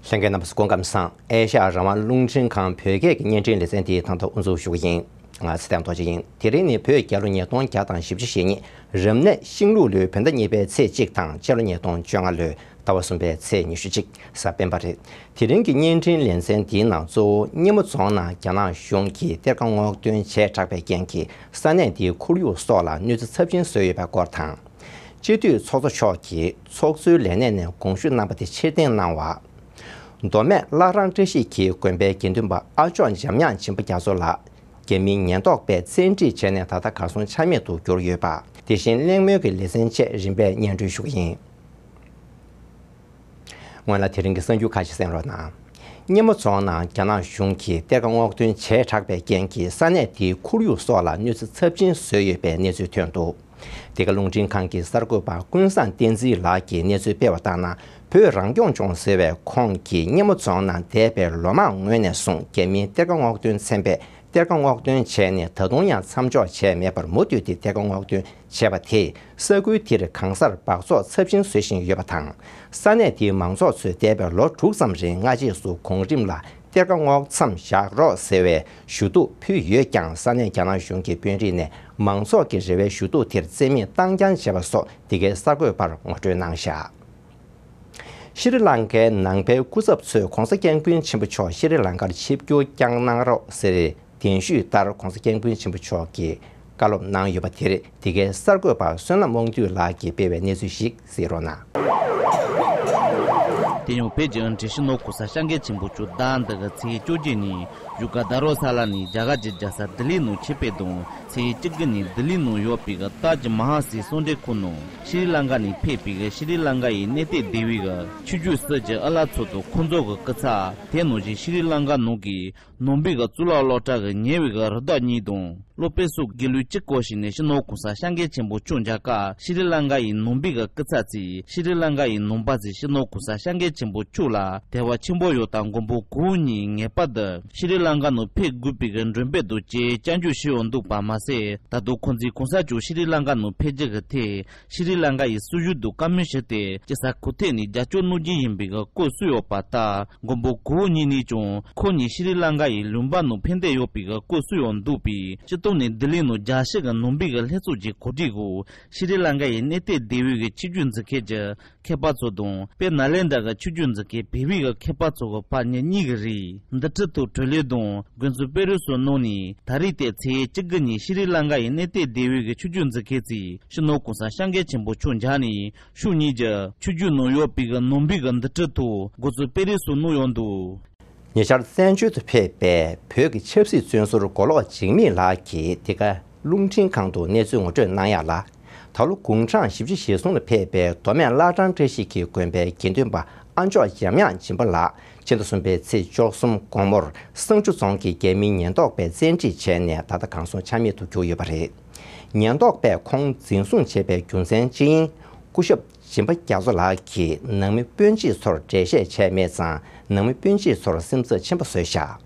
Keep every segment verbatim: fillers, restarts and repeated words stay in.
ལྷན་རྒྱས་རྣམ་པ་ཚོ་སྐུ་ཁམས་བཟང་། ཨེ་ཤ་ཡ་རང་དབང་རླུང་འཕྲིན་ཁང་བོད་སྐད་ཀྱི་བརྙན་འཕྲིན་ལེ་ཚན་འདི་དང་དུ་དབུ་འཛུགས་ཞུ་གི་ཡིན། ང་ཚེ་བརྟན་རྡོ་རྗེ་ཡིན། དེ་རིང་ནི་བོད་རྒྱལ་ལོ་ཉིས་སྟོང་བརྒྱ་དང་བཞི་བཅུ་ཞེ་གཉིས། རབ་གནས་ཤིང་ལུག་ལོའི་བོད་ཟླ་གཉིས་པའི་ཚེས་གཅིག་དང་། སྤྱི་ལོ་ཉིས་སྟོང་བཅོ་ལྔ་ལོའི་ཟླ་བ་གསུམ་པའི་ཚེས་ཉི་ཤུ་གཅིག་གཟའ་སྤེན་པ་རེད། དེ་རིང་གི་བརྙན་འཕྲིན་ལེ་ཚན་འདིའི་ནང་གཙོ་བོ་སྙེ་མོ་རྫོང་ནང་རྒྱ་ནག་གཞུང་གིས་གཏེར་ཁ་སྔོག་འདོན་བྱས་དྲགས་པའི་རྐྱེན་གྱིས་ས་གནས་འདིའི་ཁོར་ཡུག་སོགས་ལ་གནོད་འཚེ་ཚབས་ཆེན་བཟོས་ཡོད་པའི་སྐོར་དང་། སྤྱི་འཐུས་ཚོགས་གཙོ་མཆོག་གིས་ཚོགས་གཙོའི་ལས་གནས་ནས་དགོངས་ཞུ་གནང་བ་དེ་ཕྱིར་འཐེན་གནང་བ། མདོ་སྨད་བླ་བྲང་བཀྲ་ཤིས་འཁྱིལ་དགོན་པའི་དགེ་འདུན་པ་ཨ་མཆོག་འཇམ་དབྱངས་སྦྱིན་པ་རྒྱ་མཚོ་ལགས་རྒྱ་མིའི་ཉེན་རྟོག་པས་བཙན་ཁྲིད་བྱས་ནས་ད་ལྟ་གར་སོང་ཆ་མེད་དུ་གྱུར་ཡོད་པ། དེ་བཞིན་གླེང་མོལ་གྱི་ལེ་ཚན་བཅས་རིམ་པས་སྙན་སྒྲོན་ཞུ་གི་ཡིན། སྔོན་ལ་དེ་རིང་གི་གསར་འགྱུར་ཁག་ཅིག་གསན་རོགས་གནང་། སྙེ་མོ་རྫོང་ནང་རྒྱ་ནག་གཞུང་གིས་གཏེར་ཁ་སྔོག་འདོན་བྱས་དྲགས་པའི་རྐྱེན་གྱིས་ས་གནས་དེའི་ཁོར་ཡུག་སོགས་ལ་གནོད་འཚེ་ཚབས་ཆེན་བཟོས་ཡོད་པའི་གནས་ཚུལ་ཐོན་འདུག། འདི་ག་རླུང་འཕྲིན་ཁང་གི་གསར་འགོད་པ་ཀུན་བཟང་བསྟན་འཛིན་ལགས་ཀྱིས་གནས་ཚུལ་སྤེལ་བ་ལྟར་ན། བོད་རང་སྐྱོང་ལྗོངས་ཟེར་བས་ཁོང་གིས་སྙེ་མོ་རྫོང་ནང་འདས་པའི་ལོ་མང་སྔོན་ནས་བཟུང་རྒྱ་མིའི་གཏེར་ཁ་སྔོག་འདོན་ཚན་པས་གཏེར་ཁ་སྔོག་འདོན་བྱས་ནས་ད་དུང་ཡང་མཚམས་འཇོག་བྱས་མེད་པར་མུ་མཐུད་དེ་གཏེར་ཁ་སྔོག་འདོན་བྱས་པ་དེས་ས་ཁུལ་དེར་གང་སར་འབག་བཙོག་ཚབས་ཆེན་བཟོ་བཞིན་ཡོད་པ་དང་། ས་གནས་དེའི་མང་ཚོགས་ཚོས་འདས་པའི་ལོ་དྲུག་ཙམ་རིང་སྔ་རྗེས་སུ་གོང་རིམ་ལ་གཏེར་ཁ་སྔོག་མཚམས་བཞག་རོགས་ཟེར་བའི་ཞུ་གཏུག་ཕུལ་ཡོད་ཀྱང་། ས་གནས་རྒྱ་ནག་གཞུང་གི་དཔོན་རིགས་ནས་མང་ཚོགས་ཀྱི་རེ་བའི་ཞུ་གཏུག་དེར་བརྩི་མེད་བཏང་རྐྱང་བྱས་པ་སོགས་འདི་གའི་གསར་འགོད་པར་ངོ་སྤྲོད་གནང་བཞག། ཤྲི་ལང་ཀའི་ནང་པའི་སྐུ་ཚབ་ཚོས་༧གོང་ས་༧སྐྱབས་མགོན་ཆེན་པོ་མཆོག་ཤྲི་ལང་ཀར་ཆིབས་བསྒྱུར་བསྐྱངས་གནང་རོགས་ཟེར་གདན་ཞུས་ལྟར་༧གོང་ས་༧སྐྱབས་མགོན་ཆེན་པོ་མཆོག་གིས་བཀའ་སློབ་གནང་ཡོད་པ་དེར། འདི་གའི་གསར་འགོད་པ་བསོད་ནམས་དབང་འདུས་ལགས་ཀྱིས་སྤེལ་བའི་གནས་ཚུལ་ཞིག་གཟིགས་རོགས་གནང་། དེ་ཡང་བོད་ཀྱི་ཨ་འབྲས་ཤིང་ནོར་གོང་ས་སྐྱབས་མགོན་ཆེན་པོ་མཆོག་ཟླ་འདི་གི་ཚེས་བཅོ་བརྒྱད་ཉིན་བཞུགས་སྒར་རྡ་རོ་ས་ལ་ནས་རྒྱ་གར་གྱི་རྒྱལ་ས་ལྡི་ལི་ནང་ཆིབས་པའི་དང་། ཚེས་བཅུ་དགུ་ཉིན་ལྡི་ལི་ནང་ཡོད་པའི་གི་ཏཱཇ་མ་ཧ་སི་གསོལ་འདེབས་ཁང་ནང་ཤྲི་ལང་ཀ་ནས་ཕེབས་པའི་གི་ཤྲི་ལང་ཀ་ཡི་གནས་བརྟན་སྡེ་བའི་གི་ཆོས་བརྒྱུད་སྲིད་ཀྱི་ཨ་ལ་ཚོ་དང་ཁོང་ཚོ་གི་སྐུ་ཚབ། དེ་ནང་བཞིན་ཤྲི་ལང་ཀ་ནང་གི་ནང་པའི་གི་གཙུག་ལག་སློབ་གྲྭ་གི་ཉེ་བའི་གི་རི་དྭགས་གཉིས་དང་། སློབ་དཔོན་སོགས་དགེ་ལུགས་བཅུ་སྐོར་ཞིག་ནས་སྤྱི་ནོར་༧གོང་ས་༧སྐྱབས་མགོན་ཆེན་པོ་མཆོག་མཇལ་ཁར་ཤྲི་ལི་ལང་ཀ་ཡི་ནང་པའི་གི་སྐུ་ཚབ་ཚོས་ཤྲི་ལི་ལང་ཀ་ཡི་ནང་པ་ཚོས་སྤྱི་ནོར་༧གོང་ས་༧སྐྱབས་མགོན་ཆེན་པོ་མཆོག་ལ་དད་པ་ཆེན་པོ་ཡོད་སྟབས། མགོན་པོ་གོ་བོ་ཉིད་ངེས་པར་དུ་ཤྲི་ལི་ལང་ཀ་ནང་ཕེབས་དགོས་པའི་གི་མགྲོན་དཔེ་དང་བཅས་སྐྱབས་འཇུག་ཞུས་ཡོད་འདུག་པ་མ་ཟད། ད་དུང་ཁོང་ཚོས་གོང་ས་མཆོག་ཤྲི་ལི་ལང་ཀ་ནང་ཕེབས་རྒྱུ་གི་ཐད་ཤྲི་ལི་ལང་ཀ་ཡི་སྲིད་བྱུས་དང་བཀའ་མོལ་ཞུས་ཏེ། སྤྱི་ས་ཁོ་ཐོག་ནས་རྒྱབ་སྐྱོར་གནང་རྒྱུ་ཡིན་པའི་གི་བཀོད་སྲོལ་ཡོད་པ་ལྟར། མགོན་པོ་གོ་བོ་ཉིད་ནས་ཀྱང་ཁོང་ཉིད་ཤྲི་ལི་ལང་ཀ་ཡི་ལུང་པ་ནང་ཕེབས་འདོད་ཡོད་པའི་གི་བཀོད་སྲོལ་ཡང་འདུག་པས། སྤྱིར་བཏང་ནས་ལྡི་ལི་ནང་རྒྱལ་སྤྱི་གི་ནང་པའི་གི་ལྷན་ཚོགས་ཀྱི་གོ་སྒྲིག་འོག་ཤྲི་ལི་ལང་ཀ་ཡི་གནས་བརྟན་སྡེ་བའི་གི་ཆོས་བརྒྱུད་འཛིན་མཁན་གྱི་མཁས་པ་ཚོ་དང་། དཔལ་ནཱ་ལེནྡྲ་གི་ཆོས་བརྒྱུད་འཛིན་མཁན་བོད་པའི་གི་མཁས་པ་ཚོ་གི་བར་ཉིན་གཉིས་ཀྱི་རིང་འདུ་འཕྲིན་ཐོག་གྲོས་གླེང་དང་དགོངས་ཚུལ་སྤེལ་རེས་སོགས་གནང་ནས། ད་རེས་དེ་ཚེས་བཅུ་དགུ་ཉིན་ཤྲི་ལི་ལང་ཀ་ཡི་གནས་བརྟན་སྡེ་བའི་གི་ཆོས་བརྒྱུད་འཛིན་མཁན་ཚོས་སྤྱི་ནོར་༧གོང་ས་༧སྐྱབས་མགོན་ཆེན་པོ་མཆོག་མཇལ་ནས། ཕྱོགས་གཉིས་ཀྱི་ཆོས་བརྒྱུད་ནང་ཡོད་པའི་གི་ནང་པའི་གི་འདུ་འཕྲིན་ཐོག་དགོངས་ཚུལ་སྤེལ་རེས་སོགས་གནང་ཡོད་འདུག། ཉེ་ཆར་བཙན་བྱོལ་དུ་ཕེབས་པའི་བོད་ཀྱི་ཆབ་སྲིད་བཙོན་ཟུར་མགོ་ལོག་འཇིགས་མེད་ལགས་ཀྱིས་འདི་ག་རླུང་འཕྲིན་ཁང་དུ་གནས་ཚུལ་ངོ་སྤྲོད་གནང་ཡག་ལ། ད་ལོ་དགུང་གྲངས་བཞི་བཅུ་ཞེ་གསུམ་ལ་ཕེབས་པའི་མདོ་སྨད་བླ་བྲང་བཀྲ་ཤིས་འཁྱིལ་དགོན་པའི་དགེ་འདུན་པ་ཨ་མཆོག་འཇམ་དབྱངས་སྦྱིན་པ་ལགས་ཕྱི་ཟླ་གསུམ་པའི་ཚེས་བཅུ་གསུམ་དགོང་མོར་བསང་ཆུ་རྫོང་གི་རྒྱ་མིའི་ཉེན་རྟོག་པས་བཙན་ཁྲིད་བྱས་ནས་ད་ལྟ་གང་སོང་ཆ་མེད་དུ་གྱུར་ཡོད་པ་རེད། ཉེན་རྟོག་པས་ཁོང་འཛིན་བཟུང་བྱས་པའི་རྒྱུ་མཚན་ཅི་ཡིན། སྐུ་ཞབས་སྦྱིན་པ་རྒྱ་མཚོ་ལགས་ཀྱིས་ནང་མི་སྤུན་མཆེད་ཚོར་འགྲེལ་བཤད་བྱས་མེད་ཙང་། ནང་མི་སྤུན་མཆེད་ཚོར་སེམས་འཚབ་ཆེན་པོ་བཟོས་བཞག།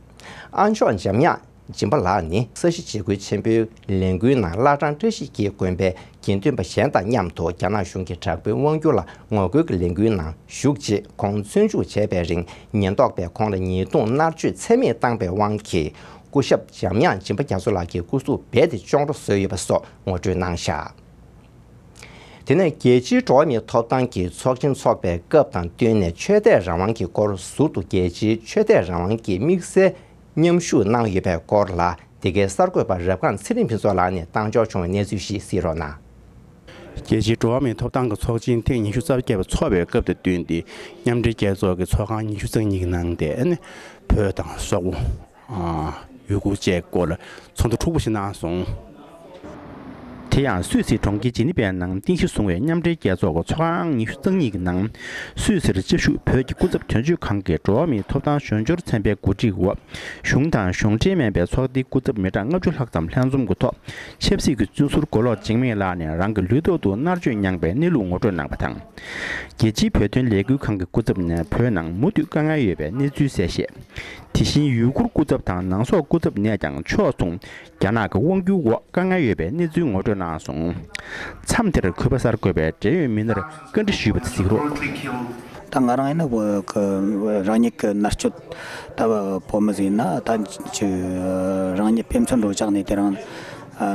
ཨ་མཆོག་འཇམ་དབྱངས་སྦྱིན་པ་ལགས་ནི་ས་གཞི་འཇིགས་སྐུལ་ཆེན་པོའི་ལས་འགུལ་ནང་བླ་བྲང་བཀྲ་ཤིས་འཁྱིལ་དགོན་པའི་དགེ་འདུན་པ་གཞན་དང་མཉམ་དུ་རྒྱ་ནག་གཞུང་གི་དྲག་པོའི་དབང་སྒྱུར་ལ་ངོ་རྒོལ་གྱི་ལས་འགུལ་ནང་ཞུགས་རྗེས། ཁོང་བཙོན་འཇུག་བྱས་པའི་རིང་ཉེན་རྟོག་པས་ཁོང་ལ་ཉེས་རྡུང་མནར་གཅོད་ཚད་མེད་བཏང་པའི་དབང་གིས། སྐུ་ཞབས་འཇམ་དབྱངས་སྦྱིན་པ་རྒྱ་མཚོ་ལགས་ཀྱི་སྐུ་གཟུགས་རྦད་དེ་གཅོང་རོ་བཟོས་ཡོད་པ་སོགས་ངོ་སྤྲོད་གནང་བཞག། དེ་ནས་རྒྱལ་སྤྱིའི་འགྲོ་བ་མིའི་ཐོབ་ཐང་གི་ཚོགས་ཆེན་འཚོགས་པའི་སྐབས་དང་བསྟུན་ནས་ཆོས་དད་རང་དབང་གི་སྐོར་ཟུར་དུ་རྒྱལ་སྤྱིའི་ཆོས་དད་རང་དབང་གི་དམིགས་བསལ་མཉམ་ཞུགས་གནང་ཡོད་པའི་སྐོར་ལ། འདི་གའི་གསར་འགོད་པ་རབ་སྒང་ཚེ་རིང་ཕུན་ཚོགས་ལགས་ནས་བཏང་འབྱོར་བྱུང་བའི་གནས་ཚུལ་ཞིག་གཟིགས་རོགས་གནང་། རྒྱལ་སྤྱིའི་འགྲོ་བ་མིའི་ཐོབ་ཐང་གི་ཚོགས་ཆེན་ཐེངས་ཉི་ཤུ་རྩ་བརྒྱད་པ་འཚོགས་པའི་སྐབས་དང་བསྟུན་ཏེ། མཉམ་འབྲེལ་རྒྱལ་ཚོགས་ཀྱི་ཚོགས་ཁང་ཉི་ཤུ་རྩ་གཉིས་ཀྱི་ནང་དེ་ནི་བོད་དང་སོག་པོ། ཡུ་གུར་བཅས་སྐོར་ལ་ཚོགས་འདུ་འཁྲུག་པོ་ཞིག་གནང་སོང་། དེ་ཡང་སུད་སིའི་གྲོང་ཁྱེར་ཇི་ནི་ཝའི་ནང་རྟེན་གཞི་བཟུང་བའི་མཉམ་འབྲེལ་རྒྱལ་ཚོགས་ཀྱི་ཚོགས་ཁང་ཉི་ཤུ་རྩ་གཉིས་ཀྱི་ནང་། སུད་སིར་བཅའ་བཞུགས་བོད་ཀྱི་སྐུ་ཚབ་དོན་གཅོད་ཁང་གི་འགྲོ་བ་མིའི་ཐོབ་ཐང་གཞོན་སྐྱོར་ཚན་པའི་གོ་སྒྲིག་འོག་གཞུང་དང་གཞུང་འབྲེལ་མིན་པའི་ཚོགས་སྡེའི་སྐུ་ཚབ་མི་གྲངས་ལྔ་བཅུ་ལྷག་ཙམ་ལྷན་འཛོམས་ཀྱི་ཐོག་ཆབ་སྲིད་ཀྱི་བཙོན་ཟུར་མགོ་ལོག་འཇིགས་མེད་ལགས་ནས་རང་གི་ལུས་ཐོག་ཏུ་མནར་གཅོད་མྱངས་པའི་གནས་ལུགས་ངོ་སྤྲོད་གནང་བ་དང་། རྒྱལ་སྤྱིའི་བོད་དོན་ལས་འགུལ་ཁང་གི་སྐུ་ཚབ་ནས་བོད་ནང་མུ་མཐུད་དཀའ་ངལ་ཡོད་པའི་གནས་ཚུལ་གསལ་བཤད། དེ་བཞིན་ཡུ་གུར་སྐུ་ཚབ་དང་ནང་སོག་སྐུ་ཚབ་ནས་ཀྱང་ཕྱོགས་མཚུངས་རྒྱ་ནག་གི་དབང་སྒྱུར་འོག་དཀའ་ངལ་ཡོད་པའི་གནས་ཚུལ་ངོ་སྤྲོད་གནང་སོང་། མཚམས་དེར་གུས་པ་གསར་འགོད་པས་འབྲེལ་ཡོད་མི་སྣར་བཀའ་འདྲི་ཞུས་པ་དེ་གཟིགས་རོགས། ད་ང་རང་ཡིན་ན་བོད་ཀྱི་རང་ཉིད་ཀྱི་མནར་གཅོད། ད་བོད་མི་ཟིག་ཡིན་ན་ད་ཅིག་རང་ཉིད་དཔེ་མཚོན་འདྲ་བཞག་ནས་དེ་རིང་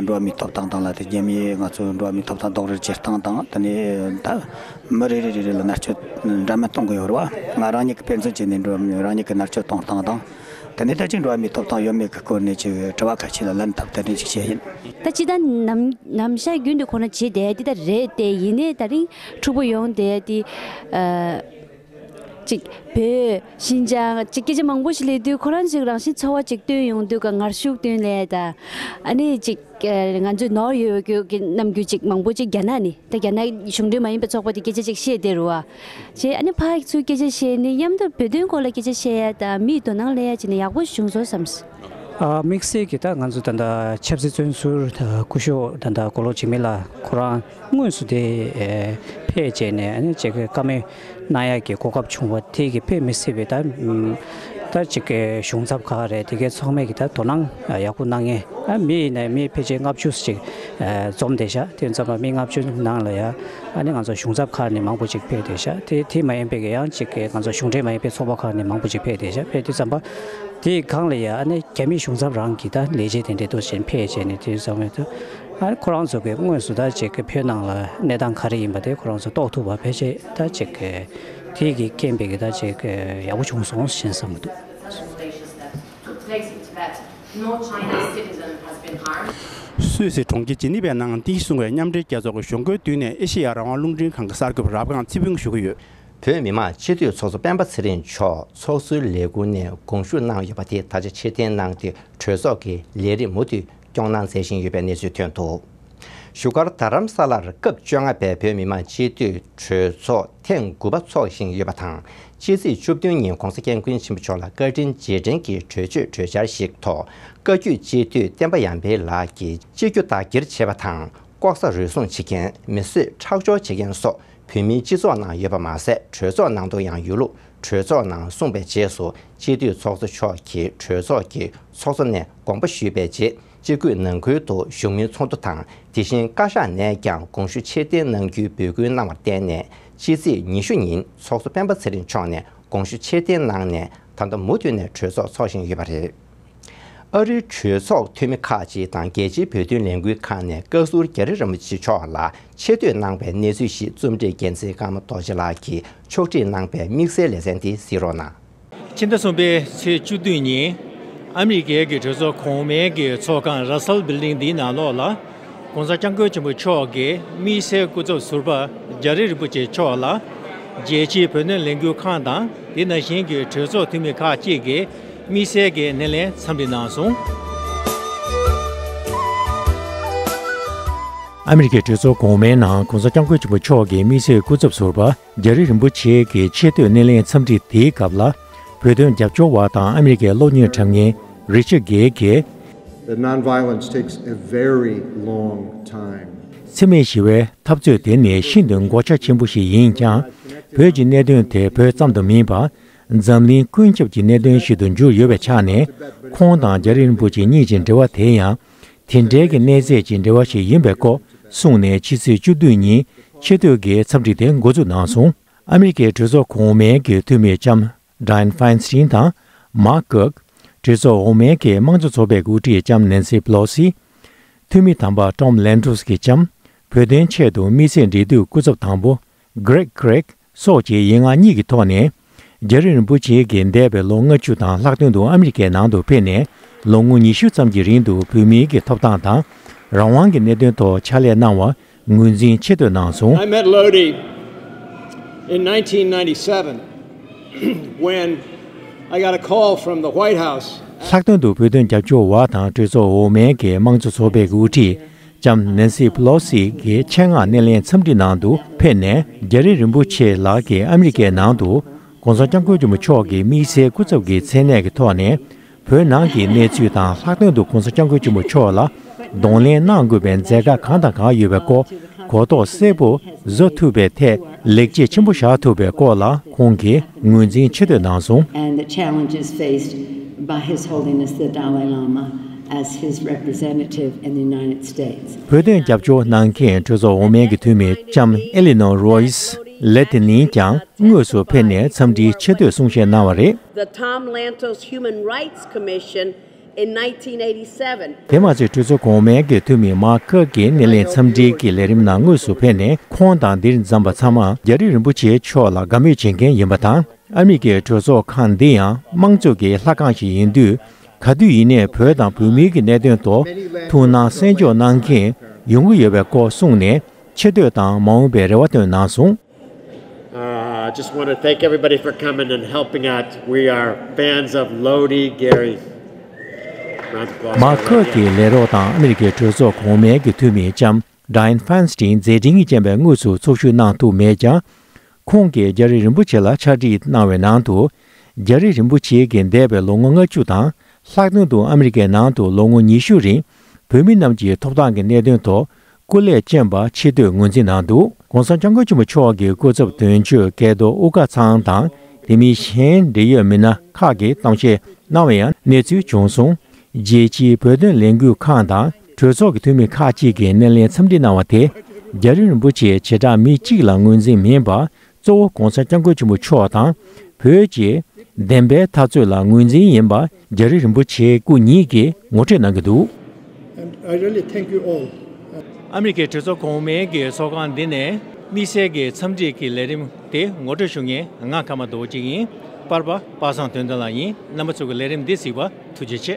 འགྲོ་བ་མིའི་ཐོབ་ཐང་དང་ལ་དེ་རྒྱ་མིས་ང་ཚོའི་འགྲོ་བ་མིའི་ཐོབ་ཐང་རྡོག་རོལ་བྱེད་སྟངས་དང་། དེ་ནས་ད་མི་རེ་རེ་རེ་རེ་ལ་མནར་གཅོད་འདྲ་མིན་གཏོང་གི་ཡོད་རེད་བ། ང་རང་ཉིད་ཀྱི་དཔེ་མཚོན་བྱས་ནས་འགྲོ་བ་མི་རང་ཉིད་ཀྱི་མནར་གཅོད་གཏོང་སྟངས་དང་། དེ་ནས་ད་ཅིག་འགྲོ་བ་མིའི་ཐོབ་ཐང་ཡོད་མེད་ཀྱི་སྐོར་ནས་ཅིག་དྲི་བ་ཁ་ཤས་ལ་ལན་བཏབ་དེ་འདྲ་ཅིག་བྱས་ཡིན། ད་ཅི་ད་ནམ་ནམ་ཞག་རྒྱུན་དུ་ཁོ་ན་བྱེད་བསྡད་དེ་ད་རེད་དེ། ཡིན་ནའི་ད་རིང་འཁྲུག་པོ་ཡོང་བསྡད་དེ། ཨ། ཅིག་བོད་ཤིན་ཅང་ཅིག་སྐད་ཆ་མང་པོ་ཞིག་སླེབས་དུས་ཁོ་རང་ཅིག་རང་བཞིན་ཚོར་བ་ཅིག་བཏོན་ཡོང་དུས་ཀ་ངར་ཤུགས་བཏོན་ལས་ད། ཨ་ནི་ཅིག་ང་ཚོས་ནོར་ཡོད་རྒྱུ་གི་རྣམ་འགྱུར་ཅིག་མང་པོ་ཅིག་རྒྱ་ནག་ནས་ད་རྒྱ་ནག་གཞུང་འབྲེལ་མ་ཡིན་པའི་ཚོགས་པ་དེ་སྐད་ཆ་ཅིག་བཤད་བསྡད་རུ་བ། བྱས་ཨ་ནི་ཕར་ཚུར་སྐད་ཆ་བཤད་ནས་མཉམ་དུ་བོད་དོན་སྐོར་ལ་སྐད་ཆ་བཤད་ཡ་ད་མིའི་དོ་སྣང་སླེབས་ཡ་ཅིག་ནས་ཡག་པོ་བྱུང་སོང་བསམ། ཨ། དམིགས་བསལ་གྱི་ད་ང་ཚོ་ད་ལྟ་ཆབ་སྲིད་བཙོན་ཟུར་སྐུ་ཞབས་ད་ལྟ་མགོ་ལོག་འཇིགས་མེད་ལགས་ཁོ་རང་དངོས་སུ་དེ་ཕེབས་བྱས་ནས་ཨ་ནི་ཅིག་བཀའ་མོལ་གནང་ཡག་གི་གོ་སྐབས་བྱུང་བ་དེ་གི་དཔེ་མི་སྲིད་པའི་ད་ད་ཅིག་གཞུང་ཚབ་ཁག་རེད། དེ་གའི་ཚང་མས་ཀྱི་ད་དོ་སྣང་ཡག་པོ་གནང་ངེས། ཨ། མི་ཡིན་ན་མི་ཕལ་ཆེར་ལྔ་བཅུ་ཅིག་འཛོམས་བསྡད་ཤག་དེ་ཙམ་པ་མི་ལྔ་བཅུ་ནང་ལ་ཡ་ཨ་ནི་ང་ཚོ་གཞུང་ཚབ་ཁག་ནས་མང་པོ་ཅིག་ཕེབས་བསྡད་ཤག་དེ་དེ་མ་ཡིན་པའི་གི་ཡང་ཅིག་གི་ང་ཚོ་གཞུང་འབྲེལ་མ་ཡིན་པའི་ཚོགས་པ་ཁག་ནས་མང་པོ་ཅིག་ཕེབས་བསྡད་ཤག་ཕེབས་དུས་ཙམ་པ་དེའི་སྒང་ལ་ཡ་ཨ་ནི་རྒྱ་མི་གཞུང་ཚབ་རང་གི་ད་ལས་བྱེད་དེ་འདྲས་འདུག་ཅིག་ཕེབས་བྱས་ནས་དེ་ཙམ་པ་དུ་ཨ་ནི་ཁོ་རང་ཚོ་གི་དངོས་སུ་ད་ཅིག་གི་བོད་ནང་ལ་གནས་སྟངས་ག་རེ་ཡིན་པ་དེ་ཁོ་རང་ཚོ་རྟོགས་ཐུབ་པ་ཕལ་ཆེར་ད་ཅིག་གི་དེ་གི་རྐྱེན་པས་གི་ད་ཅིག་གི་ཡག་པོ་བྱུང་སོང་ཞེས་བསམ་གི་འདུག། No Chinese citizen has been harmed. སུད་སི་གྲོང་ཁྱེར་ཇི་ནི་ཝའི་ནང་འདི་ཞིག་གསུང་བའི་མཉམ་འབྲེལ་རྒྱལ་ཚོགས་ཀྱི་གཞུང་སྒོའི་མདུན་ནས་ཨེ་ཤེ་ཡ་རང་དབང་རླུང་འཕྲིན་ཁང་གི་གསར་འགོད་པ་རབ་སྒང་ཚེ་ཕུན་ཞུ་གི་ཡོད། བོད་མི་མང་སྤྱི་འཐུས་ཚོགས་གཙོ་སྤེན་པ་ཚེ་རིང་མཆོག་ཚོགས་གཙོའི་ལས་ཁུངས་ནས་དགོངས་ཞུ་གནང་ཡོད་པ་དེ་ད་ཆ་ཕྱིར་འཐེན་གནང་སྟེ་གྲོས་ཚོགས་ཀྱི་ལས་རིམ་མུ་མཐུད་སྐྱོང་གནང་མཛད་བཞིན་ཡོད་པའི་གནས་ཚུལ་ཐོན་འདུག། བཞུགས་སྒར་རྡ་རམ་ས་ལར་སྐབས་བཅོ་ལྔ་པའི་བོད་མི་མང་སྤྱི་འཐུས་གྲོས་ཚོགས་ཐེངས་དགུ་པ་འཚོགས་བཞིན་ཡོད་པ་དང་། ཕྱི་ཚེས་བཅུ་བདུན་ཉིན་༧གོང་ས་༧སྐྱབས་མགོན་ཆེན་པོ་མཆོག་ལ་བཀའ་དྲིན་རྗེས་དྲན་གྱི་གྲོས་ཆོད་གྲོས་འཆར་ཞིག་ཐོག་བཀའ་བརྒྱུད་སྤྱི་འཐུས་བསྟན་པ་ཡར་འཕེལ་ལགས་ཀྱིས་སྤྱི་རྒྱུ་བདག་གཉེར་བྱས་པ་དང་། ལྐོག་ཟ་རུལ་སུངས་བྱེད་མཁན། མི་གསོད་ཁྲག་སྦྱོར་བྱེད་མཁན་སོགས་བོད་མིའི་སྤྱི་ཚོགས་ནང་ཡོད་པ་མ་ཟད། གྲོས་ཚོགས་ནང་དུ་ཡང་ཡོད་ལུགས་གྲོས་ཚོགས་ནང་གསུངས་པའི་རྗེས་སུ། སྤྱི་འཐུས་ཚོགས་གཙོ་མཆོག་གིས་གྲོས་ཚོགས་ཀྱི་ཚོགས་གཙོ་ནས་དགོངས་པ་ཞུས་པའི་རྗེས། སྤྱི་འཐུས་ནང་ཁུལ་དུ་བཞུགས་མོལ་ཚོགས་འདུ་དང་། དེ་བཞིན་བཀའ་ཤག་ནས་ཀྱང་དགོངས་ཞུ་ཕྱིར་འཐེན་གནང་རྒྱུའི་འབོད་སྐུལ་གནང་བར་བརྟེན་ནས། ཕྱི་ཚེས་ཉི་ཤུ་ཉིན་ཚོགས་གཙོ་སྤེན་པ་ཚེ་རིང་མཆོག་ནས་དགོངས་ཞུ་ཕྱིར་འཐེན་གནང་ནས། ད་ལྟ་མུ་མཐུད་ནས་གྲོས་ཚོགས་འཚོགས་བཞིན་ཡོད་པ་རེད། ཨ་རིའི་གྲོས་ཚོགས་འཐུས་མི་ཁག་ཅིག་དང་། རྒྱལ་སྤྱིའི་བོད་དོན་ལས་འགུལ་ཁག་ནས་བཀའ་ཟུར་རྒྱ་རི་རིན་པོ་ཆེ་མཆོག་ལ་ཆེ་བསྟོད་གནང་བའི་གནས་ཚུལ་ཞིག་རྩོམ་སྒྲིག་འགན་འཛིན་ཀརྨ་རྡོ་རྗེ་ལགས་ཀྱིས་ཕྱོགས་སྒྲིག་གནང་བའི་དམིགས་བསལ་ལེ་ཚན་འདི་གཟིགས་རོགས་གནང་། ཕྱི་ཟླ་གསུམ་པའི་ཚེས་བཅུ་བདུན་ཉིན། ཨ་མི་རི་ཀའི་གི་གྲོས་ཚོགས་གོང་མའི་གི་ཚོགས་ཁང་Russell Building འདིའི་ནང་ལོགས་ལ། ༸གོང་ས་༸སྐྱབས་མགོན་ཆེན་པོ་མཆོག་གི་དམིགས་བསལ་སྐུ་ཚབ་ཟུར་པ་རྒྱ་རི་རིན་པོ་ཆེ་མཆོག་ལ། རྒྱལ་སྤྱིའི་བོད་དོན་ལས་འགུལ་ཁང་དང་། དེ་ནང་བཞིན་གྱི་གྲོས་ཚོགས་འཐུས་མི་ཁག་ཅིག་གིས་དམིགས་བསལ་གྱི་སྣེ་ལེན་འཚམས་འདྲི་གནང་སོང་། ཨ་མི་རི་ཀའི་གྲོས་ཚོགས་གོང་མའི་ནང་༸གོང་ས་༸སྐྱབས་མགོན་ཆེན་པོ་མཆོག་གི་དམིགས་བསལ་སྐུ་ཚབ་ཟུར་པ་རྒྱ་རི་རིན་པོ་ཆེ་གི་ཆེ་བསྟོད་སྣེ་ལེན་འཚམས་འདྲི་དེའི་སྐབས་ལ། བོད་དོན་རྒྱབ་སྐྱོར་བ་དང་ཨ་མི་རི་ཀའི་གློག་བརྙན་འཁྲབ་མཁན་Richard Gay གིས། That nonviolence takes a very long time. འཚེ་མེད་ཞི་བའི་འཐབ་རྩོད་དེ་ནི་ཤིན་ཏུ་འགོར་ཆ་ཆེན་པོ་ཞིག་ཡིན་ཀྱང་། བོད་ཀྱི་གནད་དོན་དེ་བོད་ཙམ་དུ་མིན་པར། འཛམ་གླིང་ཀུན་ཁྱབ་ཀྱི་གནད་དོན་ཞིག་ཏུ་གྱུར་ཡོད་པའི་ཆ་ནས། ཁོང་དང་རྒྱ་རི་རིན་པོ་ཆེ་གཉིས་ཀྱི་འབྲེལ་བ་དེ་ཡང་། དེ་འདྲའི་གི་གནས་ཚད་ཀྱི་འབྲེལ་བ་ཞིག་ཡིན་པའི་སྐོར་གསུངས་ནས། ཕྱི་ཚེས་བཅུ་བདུན་ཉིན་ཆེ་བསྟོད་ཀྱི་འཚམས་འདྲི་དེ་འགོ་འཛུགས་གནང་སོང་། ཨ་མི་རི་ཀའི་གྲོས་ཚོགས་གོང་མའི་གི་འཐུས་མི་ལྕམ་Dianne Feinstein དང་Mark Gook། གྲོས་ཚོགས་འོག་མའི་གི་དམངས་གཙོ་ཚོགས་པའི་དབུ་ཁྲིད་ལྕམ་Nancy Pelosi། འཐུས་མི་དམ་པ་Tom Lantos གི་ལྕམ། བོད་དོན་ཆེད་དུ་དམིགས་བསལ་འབྲེལ་མཐུད་སྐུ་ཚབ་དང་པོ་Greg Craig སོགས་ཀྱི་ཡིག་ངག་གཉིས་ཀྱི་ཐོག་ནས། རྒྱ་རི་རིན་པོ་ཆེ་གིས་འདས་པའི་ལོ་ལྔ་བཅུ་དང་ལྷག་དོན་དུ་ཨ་མི་རི་ཀའི་ནང་དུ་ཕེབས་ནས། ལོ་ངོ་ཉི་ཤུ་ཙམ་གྱི་རིང་དུ་བོད་མིའི་གི་ཐོབ་ཐང་དང་རང་དབང་གི་གནད་དོན་ཐོག་ཕྱག་ལས་གནང་བར་ངོས་འཛིན་ཆེ་བསྟོད་གནང་སོང་། I met Lodi in nineteen ninety-seven when I got a call from the White House. ལྷག་དོན་དུ་བོད་དོན་རྒྱབ་སྐྱོར་བ་དང་གྲོས་ཚོགས་འོག་མའི་གི་དམངས་གཙོ་ཚོགས་པའི་དབུ་ཁྲིད་ལྕམ་Nancy Pelosi གི་ཆེད་མངགས་སྣེ་ལེན་འཚམས་འདྲི་གནང་དུ་ཕེབས་ནས། རྒྱ་རི་རིན་པོ་ཆེ་ལགས་ཀྱིས་ཨ་མི་རི་ཀའི་ནང་དུ་༸གོང་ས་༸སྐྱབས་མགོན་ཆེན་པོ་མཆོག་གི་དམིགས་བསལ་སྐུ་ཚབ་ཀྱི་མཚན་གནས་ཀྱི་ཐོག་ནས། བོད་ནང་གི་གནས་ཚུལ་དང་། ལྷག་དོན་དུ་༸གོང་ས་༸སྐྱབས་མགོན་ཆེན་པོ་མཆོག་ལ་གདོང་ལེན་གནང་དགོས་པའི་མཛད་དཀའ་གང་དང་གང་ཡོད་པའི་སྐོར་གོ་རྟོགས་གསལ་པོ་བཟོ་ཐུབ་པའི་ཐད་ལེགས་སྐྱེས་ཆེན་པོ་བཞག་ཐུབ་པའི་སྐོར་ལ་ཁོང་གིས་ངོས་འཛིན་ཆེ་བསྟོད་གནང་སོང་། And the challenges faced by His Holiness the Dalai Lama as his representative in the United States. བོད་དོན་རྒྱབ་སྐྱོར་གནང་མཁན་གྲོས་ཚོགས་འོག་མའི་གི་འཐུས་མི་ལྕམ་Eleanor Royce། ལས་དེ་ནས་ཀྱང་དངོས་སུ་ཕེབས་ནས་འཚམས་འདྲིའི་ཆེ་བསྟོད་གསུང་བཤད་གནང་བ་རེད། The Tom Lantos Human Rights Commission in nineteen eighty-seven. དེ་མ་ཚད་གྲོས་ཚོགས་གོང་མའི་གི་འཐུས་མི་མཱ་ཁར་གྱིས་སྣེ་ལེན་འཚམས་འདྲིའི་གི་ལས་རིམ་ནང་དངོས་སུ་ཕེབས་ནས་ཁོང་དང་འདིར་འཛོམས་པ་ཚང་མ་རྒྱ་རི་རིན་པོ་ཆེ་མཆོག་ལ་དགའ་མོས་བྱེད་མཁན་ཡིན་པ་དང་། ཨ་མི་རི་ཀའི་གྲོས་ཚོགས་ཁང་འདི་ཡང་དམངས་གཙོ་གི་ལྷ་ཁང་ཞིག་ཡིན་དུས། ག་དུས་ཡིན་ནའི་བོད་དང་བོད་མིའི་གི་གནད་དོན་ཐོག་ཐུགས་སྣང་གསན་འཇོག་གནང་མཁན་ཡོང་གི་ཡོད་པའི་སྐོར་གསུངས་ནས་ཆེ་བསྟོད་དང་མ་འོངས་པའི་རེ་བ་བཏོན་གནང་སོང་། Uh, I just want to thank everybody for coming and helping out. We are fans of Lodi Gary. Round of applause for Lodi. མཱ་ཁར་གྱི་ལས་རོགས་དང་ཨ་མི་རི་ཀའི་གྲོས་ཚོགས་གོང་མའི་གི་འཐུས་མི་ལྕམ་Dianne Feinstein མཛད་འཕྲིན་ཅན་པའི་དངོས་སུ་ཚོགས་ཞུགས་གནང་ཐུབ་མེད་ཀྱང་། ཁོང་གིས་རྒྱ་རི་རིན་པོ་ཆེ་ལ་ཕྱག་བྲིས་གནང་བའི་ནང་དུ། རྒྱ་རི་རིན་པོ་ཆེ་གིས་འདས་པའི་ལོ་ངོ་ལྔ་བཅུ་དང་ལྷག་དོན་དུ་ཨ་མི་རི་ཀའི་ནང་དུ་ལོ་ངོ་ཉི་ཤུ་རིང་བོད་མི་རྣམས་ཀྱི་ཐོབ་ཐང་གི་གནད་དོན་ཐོག་སྐུ་ལས་བསྐྱོན་པ་ཆེ་བསྟོད་ངོས་འཛིན་གནང་འདུག ྋགོང་ས་ྋསྐྱབས་མགོན་ཆེན་པོ་མཆོག་གི་སྐུ་ཚབ་དོན་གཅོད་སྐལ་རྡོར་དབུ་དཀར་ཚང་དང་དེ་མིན་གཞན་འབྲེལ་ཡོད་མི་སྣ་ཁག་གིས་གཏམ་བཤད་གནང་བའི་ཡང་གནས་ཚུལ་བྱུང་སོང་། རྒྱལ་སྤྱིའི་བོད་དོན་ལས་འགུལ་ཁང་དང་གྲོས་ཚོགས་ཀྱི་འཐུས་མི་ཁག་ཅིག་གིས་སྣེ་ལེན་འཚམས་འདྲི་གནང་བ་དེ་རྒྱ་རི་རིན་པོ་ཆེ་བྱེ་བྲག་མི་གཅིག་ལ་ངོས་འཛིན་མིན་པར། གཙོ་བོ་ྋགོང་ས་ྋསྐྱབས་མགོན་ཆེན་པོ་མཆོག་དང་བོད་ཀྱི་བདེན་པའི་འཐབ་རྩོད་ལ་ངོས་འཛིན་ཡིན་པ་རྒྱ་རི་རིན་པོ་ཆེ་སྐུ་ཉིད་ཀྱིས་ངོ་སྤྲོད་གནང་གི་འདུག And I really thank you all. ཨ་མི་རི་ཀའི་གྲོས་ཚོགས་གོང་མའི་གི་ཚོགས་ཁང་འདི་ནས་དམིགས་བསལ་གྱི་འཚམས་འདྲིའི་གི་ལས་རིམ་དེ་ངོ་སྤྲོད་ཞུ་མཁན་ང་ཀརྨ་རྡོ་རྗེ་ཡིན། པར་པ་པ་སངས་དོན་ལྡན་ལགས་ཡིན། རྣམ་པ་ཚོ་གི་ལས་རིམ་འདི་གཟིགས་པར་ཐུགས་རྗེ་ཆེ།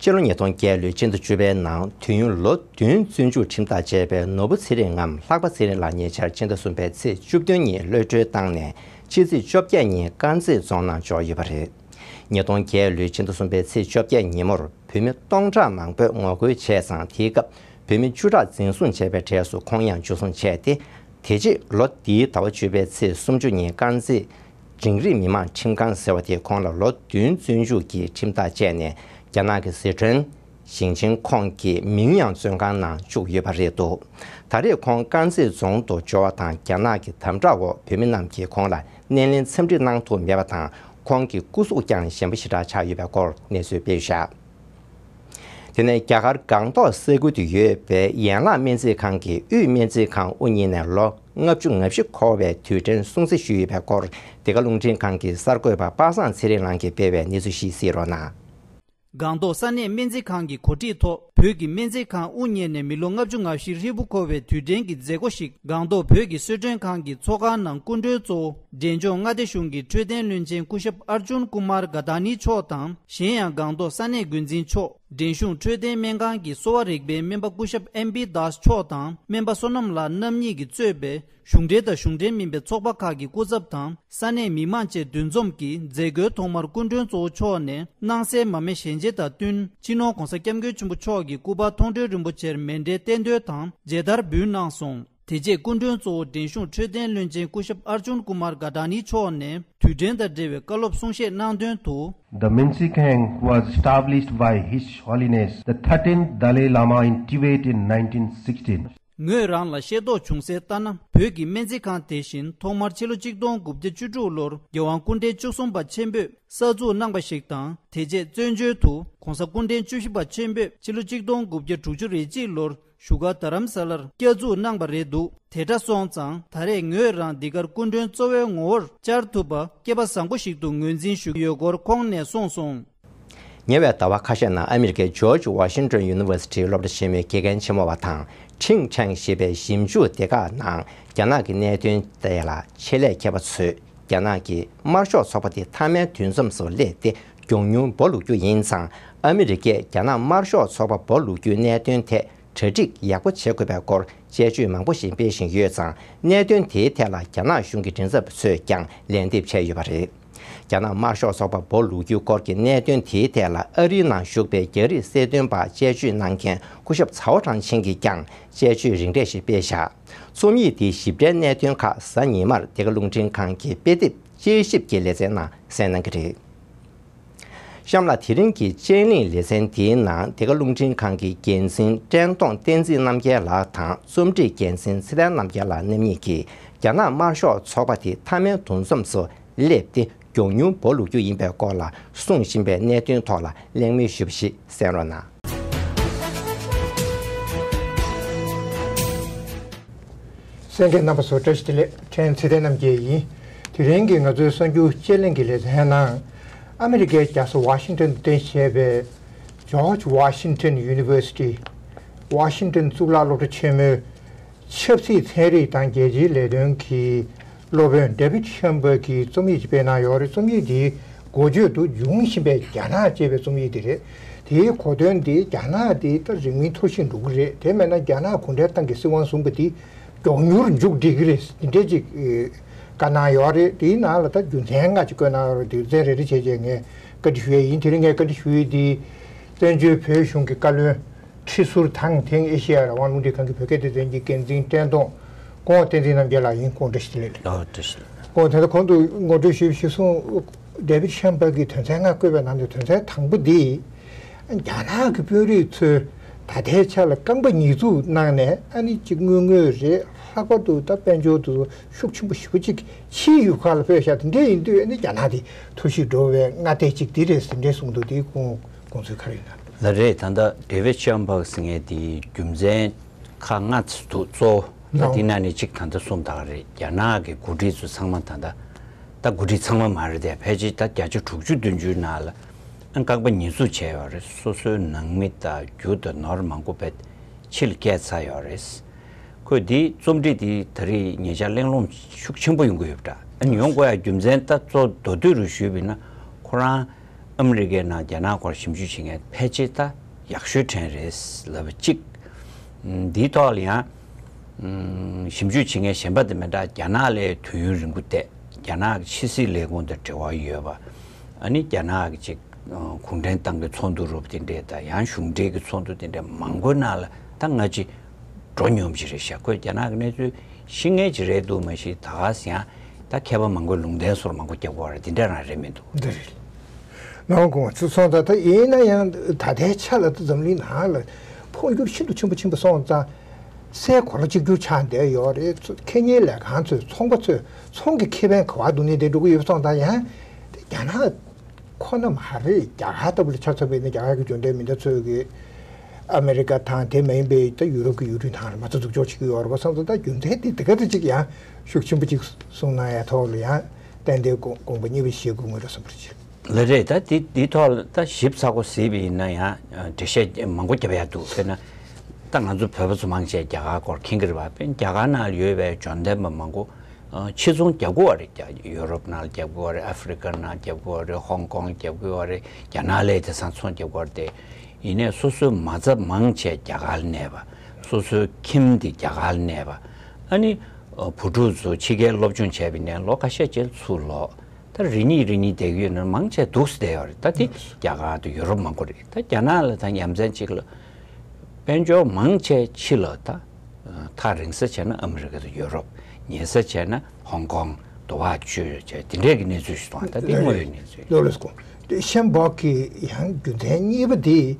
ཕྱི་ལོ་ཉིས་སྟོང་བརྒྱད་ལོའི་ཕྱི་ཟླ་བཅུ་པའི་ནང་དུས་ཡུན་ལོ་བདུན་བཙོན་འཇུག་ཁྲིམས་ཐག་བཅད་པའི་ནོར་བུ་ཚེ་རིང་ངམ་ལྷག་པ་ཚེ་རིང་ལགས་ཉེ་ཆར་ཕྱི་ཟླ་གསུམ་པའི་ཚེས་བཅུ་བདུན་ཉིན་གློད་གྲོལ་བཏང་ནས་ཕྱི་ཚེས་བཅོ་བརྒྱད་ཉིན་དཀར་མཛེས་རྫོང་ནང་འབྱོར་ཡོད་པ་རེད། ཉིས་སྟོང་བརྒྱད་ལོའི་ཕྱི་ཟླ་གསུམ་པའི་ཚེས་བཅོ་བརྒྱད་ཉིན་མོར་བོད་མི་སྟོང་ཕྲག་མང་པོས་ངོ་རྒོལ་བྱས་ཙང་དེའི་སྐབས་བོད་མི་བཅུ་ཕྲག་འཛིན་བཟུང་བྱས་པའི་གྲས་སུ་ཁོང་ཡང་འཇུ་བཟུང་བྱས་ཏེ། དེ་རྗེས་ལོ་འདིའི་ཟླ་བ་བཅུ་པའི་ཚེས་སུམ་ཅུ་ཉིན་དཀར་མཛེས་འབྲིང་རིམ་མི་དམངས་ཁྲིམས་ཁང་ཟེར་བ་དེས་ཁོང་ལ་ལོ་བདུན་བཙོན་འཇུག་གི་ཁྲིམས་ཐག་བཅད་ནས་རྒྱ་ནག་གི་ཟི་ཁྲོན་ཞིང་ཆེན་ཁོངས་ཀྱི་མིང་ཡང་བཙོན་ཁང་ནང་བཅུག་ཡོད་པ་རེད་འདུག་ད་རེས་ཁོང་དཀར་མཛེས་རྫོང་དུ་འབྱོར་བ་དང་རྒྱ་ནག་གི་དམ་དྲག་འོག་བོད་མི་རྣམས་ཀྱིས་ཁོང་ལ་སྣེ་ལེན་འཚམས་འདྲི་གནང་ཐུབ་མེད་པ་དང་ཁོང་གི་སྐུ་གཟུགས་ཀྱང་ཞན་པ་ཞེ་དྲག་ཆགས་ཡོད་པའི་སྐོར་གནས་ཚུལ་སྤེལ་བཞག་དེ་ནས་རྒྱ་གར་སྒང་ཏོག་ས་ཁུལ་དུ་ཡོད་པའི་ཡན་ལག་སྨན་རྩིས་ཁང་གི་དབུས་སྨན་རྩིས་ཁང་དབུ་བརྙེས་ནས་ལོ་ལྔ་བཅུ་ང་བཞི་འཁོར་བའི་དུས་དྲན་སྲུང་བརྩི་ཞུས་ཡོད་པའི་སྐོར་འདི་ག་རླུང་འཕྲིན་ཁང་གི་གསར་འགོད་པ་པ་སངས་ཚེ་རིང་ལགས་ཀྱིས་སྤེལ་བའི་གནས་ཚུལ་ཞིག་གཟིགས་རོགས་གནང་། སྒང་ཏོག་ས་གནས་སྨན་རྩིས་ཁང་གི་གོ་སྒྲིག་ཐོག་བོད་ཀྱི་སྨན་རྩིས་ཁང་དབུ་བརྙེས་ནས་མི་ལོ་ལྔ་བཅུ་ང་བཞི་ཧྲིལ་པོ་འཁོར་བའི་དུས་དྲན་གྱི་མཛད་སྒོ་ཞིག་སྒང་ཏོག་བོད་ཀྱི་གསོལ་མགྲོན་ཁང་གི་ཚོགས་ཁང་ནང་སྐུ་མགྲོན་གཙོ་བོ་འབྲས་ལྗོངས་མངའ་སྡེ་གཞུང་གི་འཕྲོད་བསྟེན་བློན་ཆེན་སྐུ་ཞབས་ཨར་ཇུན་ཀུ་མར་ག་དྷ་ནི་མཆོག་དང་། གཞན་ཡང་སྒང་ཏོག་ས་གནས་འགོ་འཛིན་མཆོག་འབྲས་ལྗོངས་འཕྲོད་བསྟེན་སྨན་ཁང་གི་གསོ་བ་རིག་པའི་སྨན་པ་སྐུ་ཞབས་ཨེམ་བི་དཱས་མཆོག་དང་སྨན་པ་བསོད་ནམས་ལགས་རྣམ་གཉིས་ཀྱིས་གཙོས་པའི་གཞུང་འབྲེལ་དང་གཞུང་འབྲེལ་མིན་པའི་ཚོགས་པ་ཁག་གི་སྐུ་ཚབ་དང་ས་གནས་མི་མང་བཅས་འདུ་འཛོམས་ཀྱིས་མཛད་སྒོའི་ཐོག་མར་སྐུ་མགྲོན་གཙོ་བོ་མཆོག་ནས་སྣང་གསལ་མ་མེད་ཞལ་མཇལ་དང་བསྟུན་སྤྱི་ནོར་༧གོང་ས་༧སྐྱབས་མགོན་ཆེན་པོ་མཆོག་གི་སྐུ་པར་མཐོང་གྲོལ་རིན་པོ་ཆེར་མཎྜལ་རྟེན་མདོས་དང་མཇལ་དར་འབུལ་གནང་སོང་། དེ་རྗེས་སྐུ་མགྲོན་གཙོ་བོ་འབྲས་ལྗོངས་འཕྲོད་བསྟེན་བློན་ཆེན་སྐུ་ཞབས་ཨར་ཇུན་ཀུ་མར་ག་དྷ་ནི་མཆོག་ནས་དུས་དྲན་དང་འབྲེལ་བའི་བཀའ་སློབ་གསུང་བཤད་གནང་དོན་དུ། The Minsi Khang was established by His Holiness the thirteenth Dalai Lama in Tibet in nineteen sixteen. ངོས་རང་ལ་ཤེས་རྟོགས་བྱུང་གསལ་ལྟར་ན་བོད་ཀྱི་སྨན་རྩིས་ཁང་དེ་བཞིན་ཐོག་མར་ཕྱི་ལོ་གཅིག་སྟོང་དགུ་བརྒྱ་བཅུ་དྲུག་ལོར་རྒྱལ་དབང་སྐུ་ཕྲེང་བཅུ་གསུམ་པ་ཆེན་པོས་གསར་འཛུགས་གནང་པ་ཞིག་དང་དེ་རྗེས་བཙན་བྱོལ་དུ་༧གོང་ས་སྐུ་ཕྲེང་བཅུ་བཞི་པ་ཆེན་པོས་ཕྱི་ལོ་གཅིག་སྟོང་དགུ་བརྒྱ་དྲུག་ཅུ་རེ་གཅིག་ལོར་བཞུགས་སྒར་རྡ་རམ་ས་ལར་བསྐྱར་འཛུགས་གནང་པ་རེད་འདུག་དེ་འདྲ་སོང་ཙང་ད་རེས་ངོས་རང་འདི་གར་སྐུ་མགྲོན་གཙོ་བོའི་ངོ་བོར་བཅར་ཐུབ་པ་སྐལ་པ་བཟང་པོ་ཞིག་ཏུ་ངོས་འཛིན་ཞུ་གི་ཡོད་སྐོར་ཁོང་ནས་གསུངས་སོང་། ཉེ་བའི་ཟླ་བ་ཁ་ཤས་ནང་ཨ་མི་རི་ཀའི་ཇོརྗ་ཝ་ཤིང་ཊོན་ཡུ་ནི་ཝར་སི་ཊིའི་སློབ་གྲྭ་ཆེན་མོའི་དགེ་རྒན་ཆེན་མོ་བ་དང་ཁྲིང་ཁྲེང་ཞེས་པའི་ཞིབ་འཇུག་སྡེ་ཁག་ནང་རྒྱ་ནག་གི་གནད་དོན་ཐད་ལ་ཆེད་ལས་མཁས་པ་ཚོས་རྒྱ་ནག་གི་དམར་ཤོག་ཚོགས་པ་དེ་མཐའ་མའི་འདུ་འཛོམས་སུ་སླེབས་ཏེ་མགྱོགས་མྱུར་འབོ་ལུག་རྒྱུ་ཡིན་ཙང་ཨ་མི་རི་ཀས་རྒྱ་ནག་དམར་ཤོག་ཚོགས་པ་འབོ་ལུག་རྒྱུའི་གནད་དོན་ཐད་གྲ་སྒྲིག་ཡག་པོ་བྱེད་དགོས་པའི་སྐོར་དཔྱད་བརྗོད་མང་པོ་ཞིག་སྤེལ་བཞིན་ཡོད་ཙང་གནད་དོན་དེའི་ཐད་ལ་རྒྱ་ནག་གཞུང་གི་མགྲིན་ཚབ་ཚོས་ཀྱང་ལན་འདེབས་བྱས་ཡོད་པ་རེད། རྒྱ་ནག་དམར་ཤོག་ཚོགས་པ་འབོ་ལུག་རྒྱུའི་སྐོར་གྱི་གནད་དོན་དེའི་ཐད་ལ་ཨ་རིའི་ནང་བཞུགས་པའི་རྒྱ་རིགས་གསལ་སྟོན་པ་དཔྱད་བརྗོད་གནང་མཁན་སྐུ་ཞབས་ཚའོ་ཁྲང་ཆིང་གིས་ཀྱང་དཔྱད་བརྗོད་རིང་གྲས་ཤིག་སྤེལ་བཞག་རྩོམ་ཡིག་དེའི་ཞིབ་ཕྲའི་གནད་དོན་ཁག་གཟའ་ཉི་མར་འདི་ག་རླུང་འཕྲིན་ཁང་གི་དཔེ་དེབ་དཔྱད་ཞིབ་ཀྱི་ལེ་ཚན་ནང་གསན་གནང་གི་རེད། གཤམ་ལ་དེ་རིང་གི་དཔྱད་གླེང་ལེ་ཚན་འདིའི་ནང་འདི་ག་རླུང་འཕྲིན་ཁང་གི་འགན་འཛིན་བཀྲས་མཐོང་བསྟན་འཛིན་རྣམ་རྒྱལ་ལགས་དང་རྩོམ་སྒྲིག་འགན་འཛིན་ཚེ་བརྟན་རྣམ་རྒྱལ་ལགས་རྣམ་གཉིས་ཀྱིས་རྒྱ་ནག་དམར་ཤོག་ཚོགས་པ་དེ་མཐའ་མའི་འདུ་འཛོམས་སུ་སླེབས་ཏེ་མགྱོགས་མྱུར་འབོ་ལུག་རྒྱུ་ཡིན་པའི་སྐོར་ལ་གསུང་བཞིན་པའི་གནད་དོན་ཐོག་ལ་གླེང་མོལ་ཞུས་པ་ཞིག་གསན་རོགས་གནང་། གསན་མཁན་རྣམ་པ་ཚོ་བཀྲ་ཤིས་བདེ་ལེགས། ཕྲན་ཚེ་བརྟན་རྣམ་རྒྱལ་ཡིན། དེ་རིང་གི་ང་ཚོའི་གསར་འགྱུར་དཔྱད་གླེང་གི་ལེ་ཚན་ནང་། ཨ་མི་རི་ཀའི་རྒྱལ་ས་ཝ་ཤིང་ཏོན་དུ་རྟེན་གཞི་བྱས་པའི་George Washington University, ཝ་ཤིང་ཏོན་གཙུག་ལག་སློབ་གྲྭ་ཆེན་མོའི་ཆབ་སྲིད་ཚན་རིག་དང་རྒྱལ་སྤྱིའི་ལས་དོན་གྱི་སློབ་དཔོན་David Shamberg གིས་རྩོམ་ཡིག་ཅིག་སྤེལ་གནང་ཡོད་རེད། རྩོམ་ཡིག་འདིའི་འགོ་བརྗོད་དུ། འབྱུང་བཞིན་པའི་རྒྱ་ནག་ཅེས་པའི་རྩོམ་ཡིག་དེ་རེད། དེའི་གོ་དོན་འདི། རྒྱ་ནག་འདི་ད་རིང་མིན་འཐོར་བཞིན་འགྲོ་གི་རེད། དེ་མེད་ན་རྒྱ་ནག་གུང་ཁྲན་ཏང་གི་སྲིད་དབང་བཟུང་བ་འདི་མགྱོགས་མྱུར་མཇུག་སྒྲིལ་གི་རེད། འདི་འདྲས་ཅིག་ཨེ། བཀའ་གནང་ཡོད་རེད། དེའི་ནང་ལ་ད་རྒྱུ་མཚན་ལྔ་ཅིག་བཀོད་གནང་ཡོད་རེད། དེ་ཚན་རེ་རེ་བྱས་བྱས་ངས་བཀའ་འདྲི་ཞུ་ཡས་ཡིན། དེ་རིང་ངས་བཀའ་འདྲི་ཞུ་ཡས་འདི་བཙན་བྱོལ་བོད་གཞུང་གི་བཀའ་བློན། ཁྲི་ཟུར་དང་དེང་ཨེ་ཤེ་ཡ་རང་དབང་རླུང་འཕྲིན་ཁང་གི་བོད་སྐད་སྡེ་ཚན་གྱི་འགན་འཛིན་བཀྲས་མཐོང་སྐུ་ངོ་བསྟན་འཛིན་རྣམ་རྒྱལ་ལགས་ཡིན། སྐུ་ངོ་བཀྲ་ཤིས་བདེ་ལེགས། ཨོ་བཀྲ་ཤིས་བདེ་ལེགས། སྐུ་ངོ་དེ་ལ་གོང་དུ་ངོ་སྤྲོད་ཞུས་ཞུས་སོང་། David Shamberg གིས་དོན་ཚན་ལྔ་བཀོད་པའི་ནང་ནས་དོན་ཚན་དང་པོ་འདི། རྒྱ་ནག་གི་དཔོན་རིགས་ཚོས་ད་ལྟའི་ཆ་ལ་རྐང་པ་ཉེས་འཛུགས་གནང་ནས། ཨ་ནི་གཅིག་དངུལ་དངོས་རེད། ལྷག་པར་དུ་ད་དཔལ་འབྱོར་དུ་ཤུགས་ཆེན་པོ་ཞེ་པོ་ཅིག་ཕྱིའི་ཡུལ་ཁག་ལ་སྤོས་བཞག་དེ་འདྲ་ཡིན་དུས། ཨ་ནི་རྒྱ་ནག་དེ་འཐོར་ཞིག་འགྲོ་བའི་སྔ་ལྟས་ཅིག་འདི་རེད་ཟེར་འདྲ་གསུངས་འདུག་དེའི་དགོངས་དགོངས་ཚུལ་ག་རེ་ཡིན་ན། ལགས་རེད། ད་ལྟ་David Shamberg ཟེར་མཁན་དེའི་རྒྱུ་མཚན་ཁག་ལྔ་ཙམ་འདུག་གཙོ་བོ་ད་ལའོ། དེ་ནང་ནས་གཅིག་ད་ལྟ་གསུངས་དག་རེད། རྒྱ་ནག་གི་འགོ་ཁྲིད་ཚོ་ཚང་མ་ད་ལྟ། ད་འགོ་ཁྲིད་ཚང་མ་མ་རེད་དེ། ཕལ་ཆེར་ད་བརྒྱ་ཆ་དྲུག་ཅུ་བདུན་ཅུའི་ནང་ལ་ཨ་རྐང་པ་ཉེས་འཛུགས་བྱས་ཡོད་རེད། སོ་སོའི་ནང་མི་དང་རྒྱུ་དང་ནོར་མང་པོ་བས་ཕྱི་ལ་བསྐྱལ་ཚར་ཡོད་རེད། ཁོས་འདིའི་རྩོམ་སྒྲིག་འདི་ད་རེས་ཉེ་ཆར་གླེང་སློང་ཤུགས་ཆེན་པོ་ཡོང་གི་ཡོད་པ་འདྲ། ཨ་ནི་ཡོང་དགོས་ཡ་རྒྱུ་མཚན་ད་གཙོ་མདོར་བསྡུས་རུ་ཞུས་པ་ཡིན་ན། ཁོ་རང་ཨ་མི་རི་ཀའི་ནང་རྒྱ་ནག་སྐོར་ཞིབ་འཇུག་བྱེད་མཁན་ཕལ་ཆེར་ད་ཡག་ཤོས་གྲས་རེད་ལབ་པ་གཅིག་འདིའི་ཐོག་ལ་ཡང་ཞིབ་འཇུག་བྱེད་མཁན་གཞན་པ་དེ་མི་འདྲ། རྒྱ་ནག་ལ་དུས་ཡུན་རིང་པོ་བསྡད། རྒྱ་ནག་གི་ཕྱི་སྲིད་ལས་ཁུངས་དང་འབྲེལ་བ་ཡོད་པ། ཨ་ནི་རྒྱ་ནག་གི་ཅིག་གུང་ཁྲན་ཏང་གི་ཚོགས་འདུ་རུ་དེ་འདྲས་དང་། ཡང་གཞུང་འབྲེལ་གྱི་ཚོགས་འདུ་དེ་འདྲས་མང་པོའི་ནང་ལ་ད་སྔ་ཕྱི་འགྲོ་མྱོང་ཞིག་རེད་ཤག་ཁོས་རྒྱ་ནག་གི་གནས་ཚུལ་ཤེས་མཁན་ཅིག་རེད་འདུག་མ་གཞི་ད་ག་ཟེ་ཡང་ད་མཁས་པ་མང་པོས་ལུང་བསྟན་སོགས་མང་པོ་རྒྱབ་ཀྱི་ཡོད་རེད། དེ་འདྲ་རང་རེད་མི་འདུག་འདི་རེད། ནང་དགོངས་ཚུལ་སོང་ཙང་། ད་ཡིན་ན་ཡང་ད་ལྟའི་ཆ་ལ་ད་འཛམ་གླིང་ནང་ལ་འཕོ་འགྱུར་ཤིན་ཏུ་ཆེན་པོ་ཕྱིན་པ་སོང་ཙང་། སའི་གོ་ལ་གཅིག་གྱུར་ཆགས་བསྡད་ཡོད་རེད། ཁེ་གཉེར་ལས་ཁང་ཚོས། ཚོང་པ་ཚོས་ཚོང་གི་ཁེ་ཕན་ག་པར་འདུག་ནས་དེ་འགྲོ་གི་ཡོད་པ་སོང་ཙང་། ཡང་རྒྱ་ནག་ཁོ་ན་མ་རེད། རྒྱ་གར་ལྟ་བུ་ལ་ཆ་མཚོན་པ་ཡིན་ན། རྒྱ་གར་གྱི་འབྱོར་ལྡན་མི་སྣ་ཚོས་ཀྱི་ཨ་མེ་རི་ཀ་དང་དེ་མིན་པའི་ད་ཡུ་རོབ་ཀྱི་ཡུལ་གྲུའི་ནང་ལ་མ་རྩ་འཛུགས་སྐྱོང་བྱེད་ཀྱི་ཡོད་རེད་པ་སོང་ཙང་། ད་རྒྱུ་མཚན་དེ་དེ་ག་དེ་ཅིག་ཡང་ཤུགས་ཆེན་པོ་ཅིག་གསུངས་གནང་ཡ་ཐོག་ལ་ཡང་ཏན་ཏན་དགོངས་པ་གཉིས་པ་བཞེས་དགོས་ངེས་རེད་བསམ་པ་རེད། ལགས་རེད། ད་དེ་དེའི་ཐོག་ལ་ད་ཞིབ་ཚགས་པོ་གཟིགས་པ་ཡིན་ན་ཡང་འགྲེལ་བཤད་མང་པོ་རྒྱབ་ཡ་འདུག་དཔེར་ན་ད་ང་ཚོ་བོད་པ་ཚོ་མང་ཆེ་རྒྱ་གར་སྐོར་མཁྱེན་གྱི་རེད་པ། དཔེར་ན་རྒྱ་གར་ནང་ལ་ཡོད་པའི་འབྱོར་ལྡན་པ་མང་པོ་ཨ་ཕྱིར་ཚོང་རྒྱག་གི་ཡོད་རེད། རྒྱ་ཡུ་རོབ་ནང་ལ་རྒྱག་གི་ཡོད་རེད། ཨ་ཧྥེ་རི་ཀ་ནང་རྒྱག་གི་ཡོད་རེད། ཧོང་ཀོང་རྒྱག་གི་ཡོད་རེད། རྒྱ་ནག་ལ་དེང་སང་ཚོང་རྒྱག་གི་ཡོད་རེད་དེ། ཡིན་ནའི་སོ་སོའི་མ་རྩ་མང་ཆེ་རྒྱ་གར་ལ་གནས་པ། སོ་སོའི་ཁྱིམ་དེ་རྒྱ་གར་ལ་གནས་པ། ཨ་ནི་ཨ་བུ་ཕྲུག་ཚོ་ཕྱི་རྒྱལ་སློབ་སྦྱོང་བྱས་པ་ཡིན་ནའི་ལོ་ཁ་ཤས་ཅིག་ཚུར་ལོག་ད་རེ་གཉིས་རེ་གཉིས་བསྡད་ཀྱི་ཡོད་ན་མང་ཆེ་འདུག་སེ་བསྡད་ཡོད་རེད། ད་དེ་རྒྱ་གར་དང་ཡུ་རོབ་མང་པོ་རེད། ད་རྒྱ་ནག་ལ་ད་ཡ་མཚན་གཅིག་ལ་དཔལ་འབྱོར་མང་ཆེ་ཕྱི་ལ་ད་ཐག་རིང་ས་བྱས་ན་ཨ་མི་རི་ཀ་དང་ཡུ་རོབ། ཉེ་ས་བྱས་ན་ཧོང་ཀོང་། དུ་བ་ཆུ་བྱས་དེ་འདྲས་ཀྱི་གནས་ཚུལ་ཞིག་མཐོང་། ད་དེ་དངོས་ཡོད་གནས་ཚུལ་ལོ་ལེ་སྐོང་། དེ་ཤན་སྦག་གི་ཡང་རྒྱུ་མཚན་གཉིས་པ་དེ།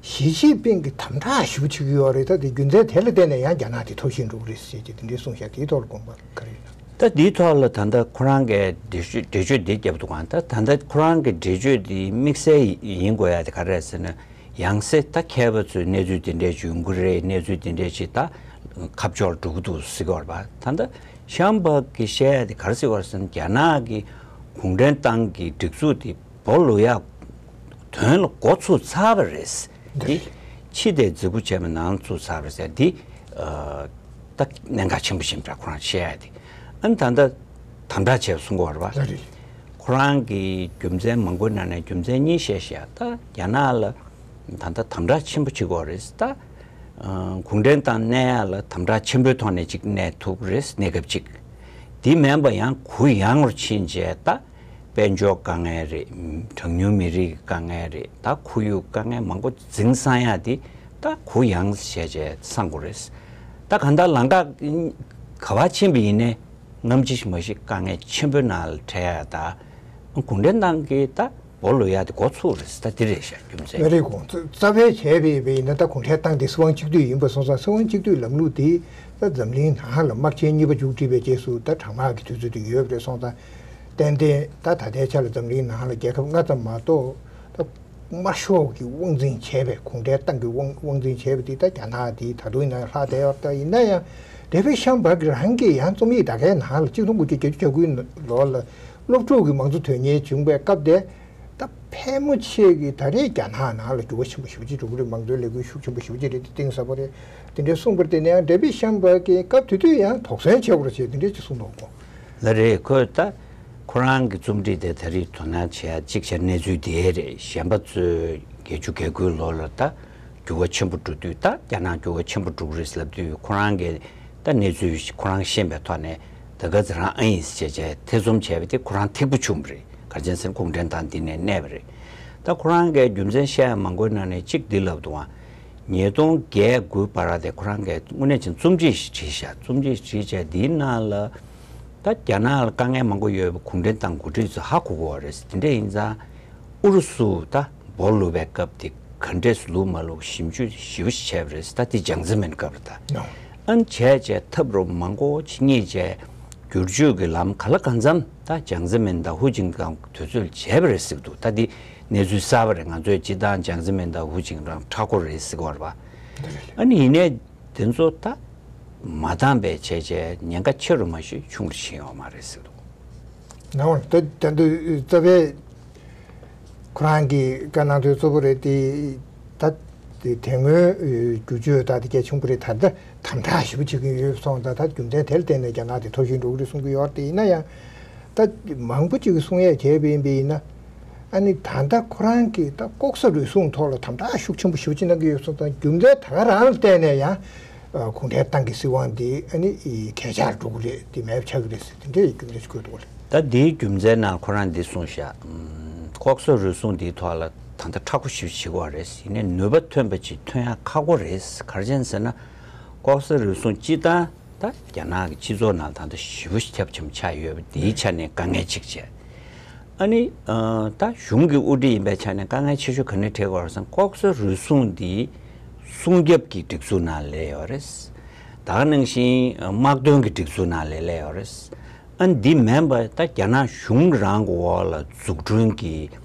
ཞི་ཅིན་ཕིང་གིས་དམ་དྲག་ཞེ་པོ་བྱེད་ཀྱི་ཡོད་རེད། ད་དེ་རྒྱུ་མཚན་དེ་ལ་བརྟེན་ནས་ཡང་རྒྱ་ནག་དེ་འཐོར་བཞིན་འགྲོ་གི་རེད་ཟེར་གྱི་དེ་འདྲའི་གསུངས་བཞག་དེའི་ཐོག་ལ་དགོངས་པ་ག་རེ་ཡོད་ན། ད་དེའི་ཐོག་ལ་ད་ལྟ་ཁོ་རང་གིས་འགྲེལ་བརྗོད་འགྲེལ་བརྗོད་འདི་བརྒྱབ་འདུག་ག་ད་ད་ལྟ་ཁོ་རང་གི་འགྲེལ་བརྗོད་འདི་དམིགས་བསལ་ཡིན་དགོས་ཡ་དེ་ག་རེ་རེད་ཟེར་ན། ཡང་སེ་ད་མཁས་པ་ཚོས་གནས་ཚུལ་དེ་འདྲས་ཡོང་གི་རེད། གནས་ཚུལ་དེ་འདྲས་ཅིག་ད་ཁ་ཕྱོགས་འགྲོ་གི་འདུག་ཟེར་གྱི་ཡོད་རེད་པ། ད་ལྟ་ཤན་སྦག་གིས་བཤད་ཡ་དེ་ག་རེ་ཟེར་གྱི་ཡོད་རེད་ཟེར་ན། རྒྱ་ནག་གི་གུང་ཁྲན་ཏང་གི་སྒྲིག་འཛུགས་དེ་སྦོ་ལོག་ཡ་དོན་ལ་འགོ་ཚུགས་ཚར་བ་རེད། འདི་འདི་ཕྱི་དེ་རྫིག་པོ་བྱས་པ་ནང་ཚུད་ཚར་བ་ཟེར་འདི། ཨ་ད་གནད་འགག་ཆེན་པོ་ཞིག་འདྲ་ཁོ་རང་བཤད་ཡ་དེ། ཨ་ནི་ད་ལྟ་དམ་དྲག་བྱས་པ་གསུང་གི་ཡོད་རེད་པ། ལགས་རེད། ཁོ་རང་གི་རྒྱུ་མཚན་མང་པོའི་ནང་ནས་རྒྱུ་མཚན་གཉིས་བཤད་བཞག་ད་རྒྱ་ནག་ལ་ད་ལྟ་དམ་དྲག་ཆེན་པོ་བྱེད་ཀྱི་ཡོད་རེད། ད་ཨ་གུང་ཁྲན་ཏང་གནས་ཡ་ལ་དམ་དྲག་ཆེན་པོའི་ཐོག་ནས་ཅིག་གནས་ཐུབ་རེད། གནས་སྐབས་ཅིག་དེ་མིན་པ་ཡང་གུ་ཡངས་པར་ཕྱིན་བྱས་ད། དཔལ་འབྱོར་དཀའ་ངལ་རེད། གྲངས་ཉུང་མི་རིགས་དཀའ་ངལ་རེད། ད་ཁོར་ཡུག་དཀའ་ངལ་མང་པོ་འཛིང་སང་ཡ་དེ་ད་གུ་ཡངས་བྱས་བྱས་སང་དགོས་རེད། ད་གང་ལྟར་ལམ་ཁ་ག་པར་ཕྱིན་པ་ཡིན་ནའི་སྔ་ཕྱི་མ་ཤེས་དཀའ་ངལ་ཆེན་པོའི་ནང་ལ་འཕྲད་ཡ། ད་གུང་ཁྲན་ཏང་གིས་ད་སྦོ་ལོག་ཡ་དེ་འགོ་ཚུགས་རེད། ད་དེ་རེད་ཤག་རྒྱུ་མཚན། ལགས་རེད། དགོངས་རྩ་བའི་བྱས་པ་ཡིན་ན་ད་གུང་ཁྲན་ཏང་དེ་སྲིད་དབང་གཅིག་སྡུད་ཡིན་པ་སོང་ཙང་། སྲིད་དབང་གཅིག་སྡུད་ལམ་ལུགས་དེ་ད་འཛམ་གླིང་ནང་ལ་དམག་ཆེན་གཉིས་པ་མཇུག་སྒྲིལ་བའི་རྗེས་སུ་ད་གྲང་དམག་གི་དུས་ཚོད་དེ་ཡོད་པ་རེད་སོང་ཙང་། ཏན་ཏན་ད་ད་ལྟའི་ཆ་ལ་འཛམ་གླིང་ནང་ལ་རྒྱལ་ཁབ་ལྔ་ཙམ་མ་གཏོགས་ད་ དམར་ཤོག་གི་དབང་འཛིན་བྱས་པའི་གུང་ཁྲན་ཏང་གི་དབང་དབང་འཛིན་བྱས་པ་དེ་ད་རྒྱ་ནག་དེ་ད་དུང་ཡིན་ན་ལྷག་བསྡད་ཡོད། ད་ཡིན་ན་ཡང་ཌེ་བིད་ཤམ་བྷག་གི་རང་གི་ཡང་རྩོམ་ཡིག་ད་གའི་ནང་ལ་གཅིག་སྟོང་དགུ་བརྒྱ་བརྒྱད་ཅུ་གྱ་དགུའི་ལོ་ལ་སློབ་ཕྲུག་གི་མང་གཙོ་དོན་གཉེར་བྱུང་བའི་སྐབས་དེ། ད་ཕལ་མོ་ཆེ་གིས་ད་རེས་རྒྱ་ནག་ནང་ལ་འགྱུར་བ་ཆེན་པོ་ཞེ་པོ་ཅིག་འགྲོ་གི་རེད། མང་གཙོའི་ལས་འགུལ་ཤུགས་ཆེན་པོ་ཞེ་པོ་ཅིག་རེད། དེ་གཏིང་ཟབ་པོ་རེད། དེ་འདྲའི་གསུངས་པར་བརྟེན་ནས་ཡང་ཌེ་བིད་ཤམ་བྷག་གིས་སྐབས་དེ་དུས་ཡང་དོགས་ཟོན་བྱེད་དགོས་རེད་ཅེས་དེ་འདྲའི་ཅིག་གསུངས་འདུག་གོ། ལགས་རེད། ཁོས་ད་ཁོ་རང་གི་རྩོམ་བྲིས་དེ་ད་རེས་དོ་སྣང་བྱེད་ཡ་གཅིག་བྱས་གནས་ཚུལ་དེ་རེད། གཞན་པ་ཚོས་བརྒྱད་ཅུ་གྱ་དགུའི་ལོ་ལ་ད་འགྱུར་བ་ཆེན་པོ་འགྲོ་དུས། ད་རྒྱ་ནག་འགྱུར་བ་ཆེན་པོ་འགྲོ་གི་རེད་ལབ་དུས། ཁོ་རང་གིས་ད་གནས་ཚུལ་ཁོ་རང་ཤེས་པའི་ཐོག་ནས་ད་ག་ཚོད་རང་ཨ་ཡིན་ཟེར་བྱས་ཐེ་ཚོམ་བྱས་པ་དེ་ཁོ་རང་ཐིག་པོ་བྱུང་བ་རེད། ག་རེ་བྱས་ཟེར་ན་གུང་ཁྲན་ཏང་འདི་ནས་གནས་པ་རེད། ད་ཁོ་རང་གིས་རྒྱུ་མཚན་བཤད་ཡ་མང་པོའི་ནང་ནས་གཅིག་འདི་ལབ་འདུག་ཨ། ཉིས་སྟོང་བརྒྱད་དགུའི་བར་དེ་ཁོ་རང་གིས་དངོས་གནས་ཅིག་རྩོམ་བྲིས་ཤིག་བྲིས་ཤག་རྩོམ་བྲིས་བྲིས་བྱས་འདིའི་ནང་ལ་ད་རྒྱ་ནག་ལ་དཀའ་ངལ་མང་པོ་ཡོད་པ་གུང་ཁྲན་ཏང་འགོ་ཁྲིད་ཚོས་ཧ་གོ་གི་ཡོད་རེད། དེ་འདྲ་ཡིན་ཙང་ཨུ་རུ་སུ་ད་སྦོ་ལུག་པའི་སྐབས་དེ་ག་འདྲས་སུ་ལུག་མ་ལུག་ཞིབ་འཇུག་ཞེ་པོ་ཞིག་བྱས་པ་རེད། ད་དེ་ཅང་ཙེ་མིན་སྐབས་རེད་ད། ཨ་ནི་བྱས་བྱས་ཐབས་རོབ་མང་པོ་ཅིག་རྙེད་བྱས་བསྒྱུར་བཅོས་ཀྱི་ལམ་ག་ལ་གང་འཚམ་ད་ཅང་ཙེ་མིན་དང་ཧུའུ་ཅིན་ཀང་དུས་ཚོད་ལ་བྱས་པ་རེད་ཟེར་གི་འདུག་ད་འདི་གནས་ཚུལ་གསར་པ་རེད། ང་ཚོས་སྤྱིར་བཏང་ཅང་ཙེ་མིན་དང་ཧུའུ་ཅིན་ཀང་མཁྲེགས་པོ་རེད་ཟེར་གི་ཡོད་རེད་པ། ཨ་ནི་ཡིན་ནའི་དེ་ཚོ་ད་མ་འདང་པའི་བྱས་བྱས་ཉེན་ཁ་ཆེ་རུ་མ་ཞིག་ཆུང་རུ་ཕྱིན་ཡོད་མ་རེད་ཟེར་གི་འདུག་ནའོ་ད་ད་འདི་རྩ་བའི་ཁོ་རང་གི་བཀའ་གནང་དོན་གཙོ་བོ་རེད་དེ། ད་དེ་དེ་སྔོན་བསྒྱུར་བཅོས་ད་དེ་གལ་ཆེན་པོ་རེད། ད་ལྟ་དམ་དྲག་ཞེ་པོ་བྱེད་ཀྱི་ཡོད་སོང་། ད་ད་རྒྱུ་མཚན་དེ་ལ་བརྟེན་ནས་རྒྱ་ནག་དེ་འཐོར་ཞིག་འགྲོ་གི་རེད་གསུང་གི་ཡོད་རེད་དེ། ཡིན་ན་ཡང་ད་མང་པོ་ཅིག་གིས་གསུང་ཡས་བྱས་པ་ཡིན་པ་ཡིན་ན། ཨ་ནི་ད་ལྟ་ཁོ་རང་གིས་ད་ལྐོག་ཟ་རུལ་སུངས་ཐོག་ལ་དམ་དྲག་ཤུགས་ཆེན་པོ་ཞེ་པོ་ཅིག་གནང་གི་ཡོད་སོང་ཙང་། རྒྱུ་མཚན་ད་ག་རང་ལ་བརྟེན་ནས་ཡང་ཨ་གུང་ཁྲན་ཏང་གི་སྲིད་དབང་འདི་ཨ་ནི་གས་ཆག་འགྲོ་གི་རེད། དེ་མེད་པ་ཆགས་ཀྱི་རེད་ཟེར་དེ་འདྲའི་རྒྱུ་མཚན་ཞིག་བཀོད་འདུག་ལེ། ད་འདིའི་རྒྱུ་མཚན་ནང་ཁོ་རང་འདི་གསུངས་ཤག་ཨམ། ལྐོག་ཟ་རུལ་སུངས་འདིའི་ཐོག་ལ་ད་ལྟ་མཁྲེགས་པོ་ཞེ་པོ་ཅིག་བྱེད་ཀྱི་ཡོད་རེད། ཡིན་ནའི་ནུས་པ་ཐོན་པ་ཅིག་ཐོན་ཡག་ཁག་པོ་རེད། ག་རེ་བྱས་ཟེར་ན་ལྐོག་ཟ་རུལ་སུངས་སྤྱིར་བཏང་ད་རྒྱ་ནག་གི་སྤྱི་ཚོགས་ནང་ད་ལྟ་ཞེ་པོ་ཞིག་ཁྱབ་ཆེན་པོ་ཆགས་ཡོད་པ་འདིའི་ཆ་ནས་དཀའ་ངལ་གཅིག་བྱས། ཨ་ནི་ཨ་ད་གཞུང་གི་དབུ་ཁྲིད་ཡིན་པའི་ཆ་ནས་དཀའ་ངལ་ཆེ་ཤོས་ག་ནས་འཕྲད་ཀྱི་ཡོད་རེད་ཟེར་ན། ལྐོག་ཟ་རུལ་སུངས་འདི་སྲུང་སྐྱོབ་ཀྱི་སྒྲིག་འཛུགས་ནང་སླེབས་ཡོད་རེད། ད་ག་ནང་བཞིན་དམག་དོན་གྱི་སྒྲིག་འཛུགས་ནང་ལ་སླེབས་ཡོད་རེད། ཨ་ནི་འདི་མིན་པ་ད་རྒྱ་ནག་གཞུང་རང་གི་འོག་ལ་འཛུགས་སྐྲུན་གྱི་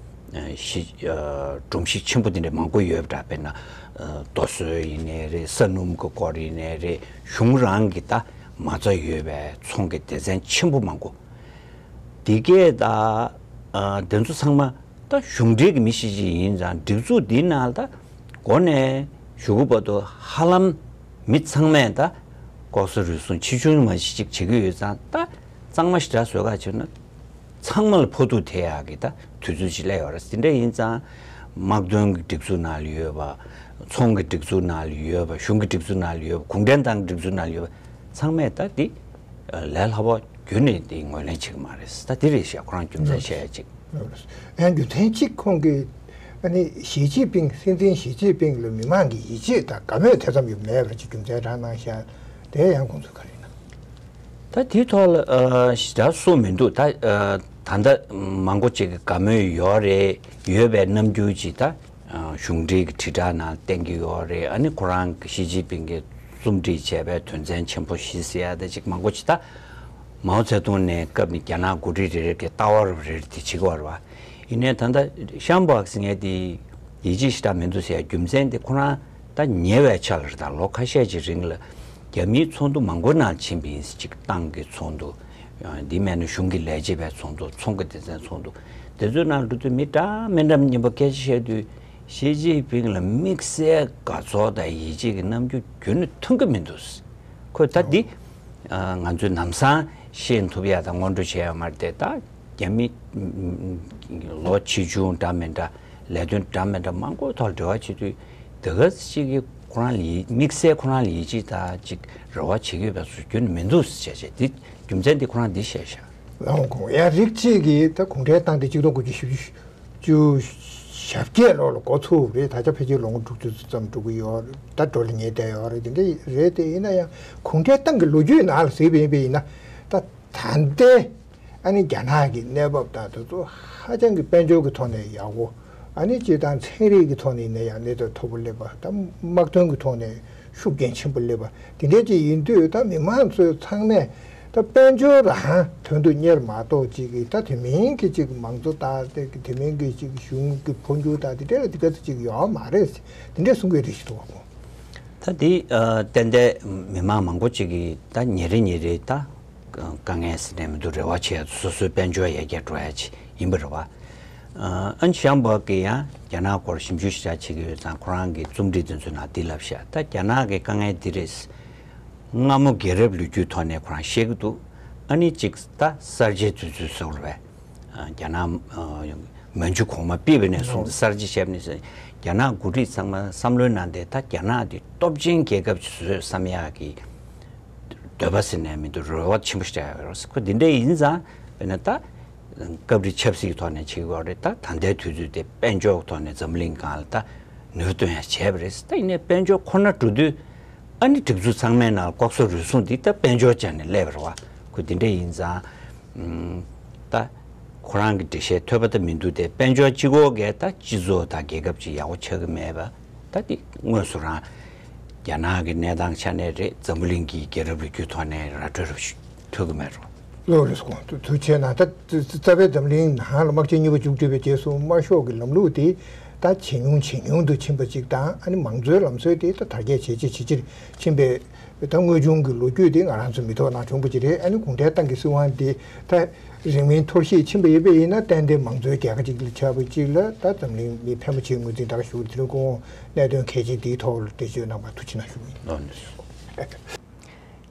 ཨ་གཞི་ཨ་སྒྲོམ་གཞི་ཆེན་པོ་དེ་འདྲ་མང་པོ་ཡོད་པ་འདྲ། དཔེར་ན་ཨ་རྡོ་སོལ་ཡིན་ནའི་རེད། ས་སྣུམ་གྱི་སྐོར་ཡིན་ནའི་རེད། གཞུང་རང་གི་ད་མ་རྩ་ཡོད་པའི་ཚོང་གི་སྡེ་ཚན་ཆེན་པོ་མང་པོ། འདི་གས་ད་ཨ་དེ་ཚོ་ཚང་མ་ད་གཞུང་འབྲེལ་གྱི་མི་ཤེས་ཀྱི་ཡིན་ཙང་། སྒྲིག་འཛུགས་འདི་ནང་ད་འགོ་ནས་གཞུག་གུ་བར་དུ་ཧ་ལམ་མི་ཚང་མས་ད་ལྐོག་ཟ་རུལ་སུངས་ཆེ་ཆུང་མ་ཞིག་ཅིག་བྱེད་ཀྱི་ཡོད་ཙང་། ད་གཙང་མ་ཞེ་དྲག་བཟོ་ག་བྱེད་ན་ཚང་མ་ལ་ཕོག་ཐུག་ཐེབས་ཡག་གི་ད་དུས་ཚོད་ཅིག་སླེབས་ཡོད་རེད། དེ་འདྲ་ཡིན་ཙང་དམག་དོན་གྱི་སྒྲིག་འཛུགས་ནང་ལ་ཡོད་པ། ཚོང་གི་སྒྲིག་འཛུགས་ནང་ལ་ཡོད་པ། གཞུང་གི་སྒྲིག་འཛུགས་ནང་ལ་ཡོད་པ། གུང་ཁྲན་ཏང་གི་སྒྲིག་འཛུགས་ནང་ལ་ཡོད་པ་ཚང་མས་ད་འདི་ལས་སླ་པོ་ཁྱོན་ནས་དེ་ངོས་ལེན་བྱེད་ཀྱི་མ་རེད། ད་དེ་རེད་ཤག་ཁོ་རང་རྒྱུ་མཚན་བཤད་ཡ་གཅིག་ཡང་རྒྱུ་མཚན་གཅིག་ཁོང་གིས་ཨ་ནི་ཞི་ཅིན་ཕིང་། སྲིད་འཛིན་ཞི་ཅིན་ཕིང་ལ་མི་མང་གི་ཡིད་ཆེས་དང་དགའ་མོས་དེ་ཙམ་ཡོད་མེད་པར་ཅིག་རྒྱུ་མཚན་རང་གནང་ཤག་དེ་ཡང་ཁོང་ཚོས་ག་རེ་གནང་། ད་དེའི་ཐོག་ལ་ཨ་ཞེ་དྲག་གསུངས་མི་འདུག་ད་ཨ་ད་ལྟ་མང་པོ་ཅིག་གི་དགའ་མོས་ཡོད་རེད། ཡོད་པའི་རྣམ་འགྱུར་ཅིག་ད་གཞུང་འབྲེལ་གྱི་དྲིལ་བསྒྲགས་ནང་བསྟན་གྱི་ཡོད་རེད། ཨ་ནི་ཁོ་རང་གི་ཞི་ཅིན་ཕིང་གིས་རྩོམ་སྒྲིག་བྱས་པའི་དོན་ཚན་ཆེན་པོ་བཞི་ཟེར་ཡ་དེ་ཅིག་མང་པོ་ཅིག་ད་མའོ་ཙེ་ཏུང་ནས་སྐབས་ནས་རྒྱ་ནག་འགོ་ཁྲིད་རེ་རེ་གི་ལྟ་བ་རེ་རེ་དེ་བྱེད་ཀྱི་ཡོད་རེད་པ། ཡིན་ནའི་ད་ལྟ་ཤམ་བྷག་ཟེར་མཁན་དེ་ཡིད་ཆེས་ཞེ་དྲག་མི་འདུག་ཟེར་ཡ་རྒྱུ་མཚན་དེ་ཁོ་རང་ད་ཉེ་བའི་ཆར་ལ་རེད། ད་ལོ་ཁ་ཤས་ཀྱི་རིང་ལ་རྒྱ་མིའི་ཚོགས་འདུ་མང་པོའི་ནང་ཕྱིན་པ་ཡིན། ཅིག་ཏང་གི་ཚོགས་འདུ། འདི་མིན་ན་གཞུང་གི་ལས་བྱེད་པའི་ཚོགས་འདུ། ཚོང་གི་སྡེ་ཚན་ཚོགས་འདུ། དེ་ཚོའི་ནང་འགྲོ་དུས་མི་འདྲ་མི་འདྲ་མཉམ་པོ་སྐད་ཆ་བཤད་དུས་ཞི་ཅིན་ཕིང་ལ་དམིགས་བསལ་དགའ་ཚོར་དང་ཡིད་ཆེས་ཀྱི་རྣམ་འགྱུར་ཁྱོན་ནས་མཐོང་གི་མི་འདུག་ཁོས་ད་འདི་ང་ཚོས་ལམ་སང་ཤེས་ཐུབ་ཡ་དང་སྔོན་འགྲོ་བྱས་ཡོད་མ་རེད་དེ། ད་རྒྱ་མི་ལོ་ཆེ་ཆུང་འདྲ་མི་འདྲ། ལས་དོན་འདྲ་མི་འདྲ་མང་པོའི་ཐོག་འབྲེལ་བ་བྱེད་དུས། དེ་ག་ཅིག་གིས་ཁོ་རང་ལ་ཡིད། དམིགས་བསལ་ཁོ་རང་ལ་ཡིད་ཆེས་དང་ཅིག་རེ་བ་བྱེད་ཀྱི་ཡོད་པའི་བཟོ་ཁྱོན་མི་འདུག་ཟེར་བྱས་བྱས། འདི་རྒྱུ་མཚན་འདི་ཁོ་རང་འདི་བཤད་ཤག་ལའོ་ཁོང་ཡང་རིགས་གཅིག་གིས་ད་གུང་ཁྲན་ཏང་འདི་གཅིག་སྟོང་དགུ་བརྒྱ་བཞི་བཅུ་ཞེ་བརྒྱད་ལོ་ལ་འགོ་ཚུགས་རེད། ད་ཆ་ཕལ་ཆེར་ལོ་ངོ་དྲུག་ཅུ་ཙམ་འགྲོ་གི་ཡོད་རེད། ད་འགྲོ་ལ་ཉེ་བསྡད་ཡོད་རེད། དེ་འདྲ་རེད་དེ། ཡིན་ན་ཡང་གུང་ཁྲན་ཏང་གི་ལོ་རྒྱུས་ནང་ལ་གཟིགས་པ་ཡིན་པ་ཡིན་ན། ད་ད་ལྟའི་ཨ་ནི་རྒྱ་ནག་གི་གནས་བབ་དང་དེ་ཚོ་ཧ་ཅང་གི་དཔལ་འབྱོར་གྱི་ཐོག་ནས་ཡག་པོ། ཨ་ནི་སྤྱིར་བཏང་ཚན་རིག་གི་ཐོག་ནས་ཡིན་ན་ཡང་གནས་སྟངས་མཐོ་པོ་སླེབས་པ། ད་དམག་དོན་གྱི་ཐོག་ནས་ཤུགས་རྐྱེན་ཆེན་པོ་སླེབས་པ་དེ་འདྲ་ཅིག་ཡིན་དུས། ད་མི་མང་ཚོས་ཚང་མས་ ད་དཔལ་འབྱོར་རང་དོན་དུ་གཉེར་མ་གཏོགས་ཅིག་གི་ད་དེ་མིན་གྱི་ཅིག་མང་གཙོ་ད་དེ་དེ་མིན་གྱི་ཅིག་གཞུང་གི་འཕོ་འགྱུར་ད་དེ་འདྲ་ལ་དེ་ག་ཚོད་ཅིག་ཡོད་མ་རེད། དེ་འདྲ་གསུང་གི་རེད་ཞུ་འདུག་བ་ཁོང་། ད་དེ་ཨ་ཏན་ཏན་མི་མང་མང་པོ་ཅིག་གིས་ད་ཉིན་རེ་ཉིན་རེ་ད་དཀའ་ངལ་ཟེར་ནས་མི་འདུག་རེ་བ་བྱེད་ཡ་སོ་སོའི་དཔལ་འབྱོར་ཡར་རྒྱས་འགྲོ་ཡ་ཅིག་ཡིན་པ་རེད་བ། ཨ་ཨན་ཤམ་བྷག་གིས་ཡང་རྒྱ་ནག་སྐོར་ཞིབ་འཇུག་ཞིག་བྱེད་ཀྱི་ཡོད་ཙང་ཁོ་རང་གི་རྩོམ་སྒྲིག་དེ་ཚོའི་ནང་འདི་ལབ་ཤག་ད་རྒྱ་ནག་གི་དཀའ་ངལ་འདི་རེད། སྔ་མོ་རྒྱལ་རབས་ལོ་རྒྱུས་ཐོག་ནས་ཁོ་རང་བཤད་ཀྱི་འདུག་ཨ་ནི་གཅིག་ད་གསར་བརྗེའི་དུས་ཚོད་ཟེར་བ་རེད་པས། རྒྱ་ནག་མན་ཇུ་གོང་མ་ཕུད་པ་ནས་བཟུང་སྟེ་གསར་བརྗེ་བྱས་པ་ནས་བཟུང་རྒྱ་ནག་འགོ་ཁྲིད་ཚང་མ་བསམ་བློའི་ནང་དེ་ད་རྒྱ་ནག་དེ་སྟོབས་ཆེན་རྒྱལ་ཁབ་ཅིག་བཟོས་བསམ་ཡག་གི་འདོད་པ་ཟེར་ནས་མི་འདུག་རེ་བ་ཆེན་པོ་ཞིག་བྱས་ཡོད་རེད། ཁོ་འདི་འདྲ་ཡིན་ཙང་དཔེར་ན་ད་སྐབས་རེ་ཆབ་སྲིད་ཀྱི་ཐོག་ནས་བྱེད་ཀྱི་ཡོད་རེད། ད་ད་ལྟའི་དུས་ཚོད་དེ་དཔལ་འབྱོར་ཐོག་ནས་འཛམ་གླིང་སྒང་ལ་ད་ནུས་སྟོན་ཡ་བྱས་པ་རེད། ད་ཡིན་ནའི་དཔལ་འབྱོར་ཁོ་ན་འགྲོ་དུས་ཨ་ནི་སྒྲིག་འཛུགས་ཚང་མའི་ནང་ལ་ལྐོག་ཟ་རུལ་སུངས་འདི་ད་དཔལ་འབྱོར་ཆ་ནས་སླེབས་པ་རེད་བ། ཁོ་འདི་འདྲ་ཡིན་ཙང་ད་ཁོ་རང་གི་འགྲེལ་བཤད་ཐོས་པ་ད་མི་འདུག་དེ་དཔལ་འབྱོར་གཅིག་པོ་གས་ད་སྤྱི་ཚོགས་དང་རྒྱལ་ཁབ་ཅིག་ཡག་པོ་ཆགས་ཀྱི་མེད་པ། ད་དེ་དངོས་སུ་རང་རྒྱ་ནག་གི་གནས་སྟངས་ཆ་ནས་རེད། འཛམ་བུ་གླིང་གི་རྒྱལ་རབས་ལོ་རྒྱུས་ཐོག་ནས་ར་སྤྲོད་རབ་ཞུ་ཐུབ་ཀྱི་མེད་རོ། ལོ་རེ་སྐོང་དུ་དུ་བྱས་ན་ད་རྩ་བའི་འཛམ་གླིང་ནང་ལ་དམག་ཆེན་གཉིས་པ་མཇུག་སྒྲིལ་བའི་རྗེས་སུ་དམར་ཤོག་གི་ལམ་ལུགས་དེ་ད་ཇེ་ཉུང་ཇེ་ཉུང་དུ་ཕྱིན་པ་ཅིག་དང་ཨ་ནི་མང་གཙོའི་ལམ་སྲོལ་དེ་ད་དར་རྒྱས་ཇེ་ཆེ་ཇེ་ཆེར་ཕྱིན་པའི་ད་དངོས་བྱུང་གི་ལོ་རྒྱུས་དེ་ང་རང་ཚོ་མི་ཐོག་ནང་བྱུང་པ་ཅིག་རེད། ཨ་ནི་གུང་ཁྲན་ཏང་གི་སྲིད་དབང་དེ་ད་རིང་མིན་འཐོར་ཞིག་ཕྱིན་པ་ཡིན་པ་ཡིན་ན་ཏན་ཏན་མང་གཙོའི་རྒྱལ་ཁབ་ཅིག་ལ་ཆགས་པ་ཅིག་ལ་ད་འཛམ་གླིང་མི་ཕལ་མོ་ཆེའི་ངོས་འཛིན་ད་ག་ཞུ་དེ་རིང་ཁོང་གནད་དོན་གལ་ཆེན་འདིའི་ཐོག་ལ་འགྲེལ་བརྗོད་གནང་བར་ཐུགས་རྗེ་གནང་ཞུ་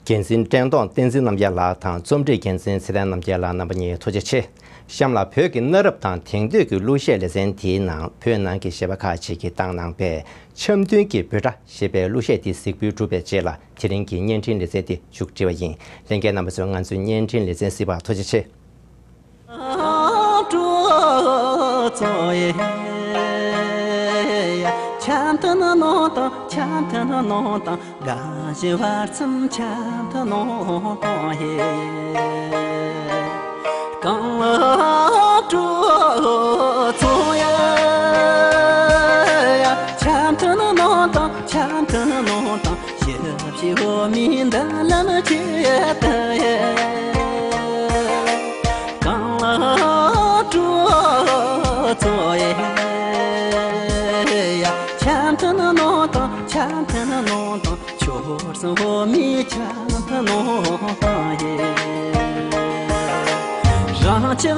གི་ཡིན། འགན་འཛིན་བཀྲས་མཐོང་བསྟན་འཛིན་རྣམ་རྒྱལ་ལགས་དང་རྩོམ་སྒྲིག་འགན་འཛིན་ཚེ་བརྟན་རྣམ་རྒྱལ་ལགས། རྣམ་པ་གཉིས་ཐུགས་རྗེ་ཆེ། གཤམ་ལ་བོད་ཀྱི་གནའ་རབས་དང་དེང་དུས་ཀྱི་གླུ་གཞས་ལེ་ཚན་དེའི་ནང་བོད་ནང་གི་གཞས་པ་ཁག་ཅིག་གིས་བཏང་གནང་པའི་འཆམ་མཐུན་གྱི་འབོད་སྒྲ་ཞེས་པའི་གླུ་གཞས་དེ་གཟིགས་འབུལ་གྲུབ་པའི་རྗེས་ལ་དེ་རིང་གི་བརྙན་འཕྲིན་ལེ་ཚན་དེ་མཇུག་སྒྲིལ་བ་ཡིན། ལྷན་རྒྱས་རྣམ་པ་ཚོས་ང་ཚོའི་བརྙན་འཕྲིན་ལེ་ཚན་གཟིགས་པར་ཐུགས་རྗེ་ཆེ། འཆམ་མཐུན་ནང་དང་འཆམ་མཐུན་ནང་དང་། དགའ་བཞིན་བར་མཚམས་འཆམ་མཐུན་ནང་དང་ཧེ། གང་ལ་འགྲོ་ཚོ་ཡ། འཆམ་མཐུན་ནང་དང་འཆམ་མཐུན་ནང་དང་། ཞབས་ཕྱི་འོ་མའི་མདུན་ལམ་ཆེད་དུ་ཡ། གང་ལ་འགྲོ་ཚོ་ཡ། འཆམ་མཐུན་ནང་དང་འཆམ་མཐུན་ནང་དང་། ཆོས་སྲུང་བོད་མིའི་ཆ་ནང་ཡིན། རང་ཅག་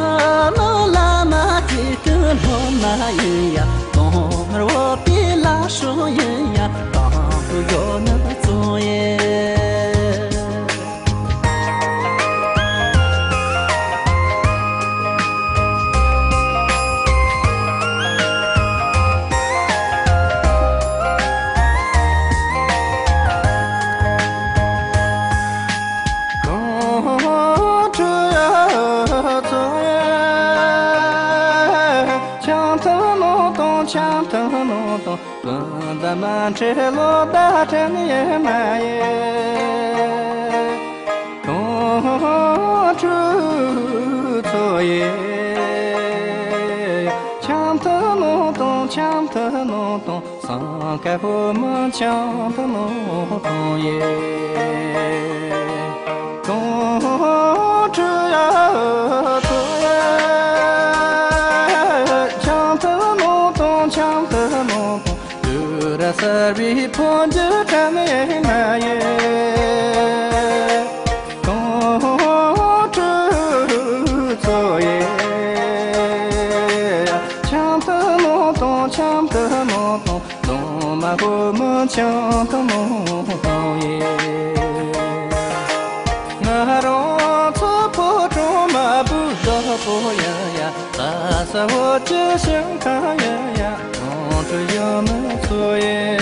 ནི་བླ་མ་དེ་ཀུན་སློབ་མ་ཡིན་ཡ། ཐོག་མར་བོད་པའི་བླ་སྲོག་ཡིན་ཡ། དང་དུ་ཡོད་ནི་གཙོ་ཡིན། འཆམ་མཐུན་ནང་དང་འཆམ་མཐུན་ནང་དང་། ཀུན་ཏུ་མི་འཕྲད་བློ་བདེ་དྲན་ཡེ་མ་ཡེ། གང་ཁྲུ་ཚོ་ཡེ། འཆམ་མཐུན་ནང་དང་འཆམ་མཐུན་ནང་དང་། སང་ཀ་ཧོ་མོ་འཆམ་མཐུན་ནང་དང་ཡེ། གང་ཁྲུ་ཡ་ཚོ་ཡེ། འཆམ་མཐུན་ནང་དང་འཆམ་མཐུན་ནང་དང་། དུ་ར་གསར་བའི་འཕོ་འགྱུར་དྲན་ཡེ་མ་ཡེ། གང་ཁྲུ་ཚོ་ཡེ། འཆམ་མཐུན་ནང་དང་འཆམ་མཐུན་ནང་དང་། གདོང་མ་ཧོ་མོ་འཆམ་མཐུན་ནང་དང་ཡེ། ང་རང་ཚོ་ཕོ་བྲང་མ་བུ་བཟང་པོ་ཡ་ཡ། ལྷ་ས་འོ་ཅི་ཞིང་ཁ་ཡ་ཡ། ཁོང་ཁྲོ་ཡོད་མི་ཚོ་ཡེ།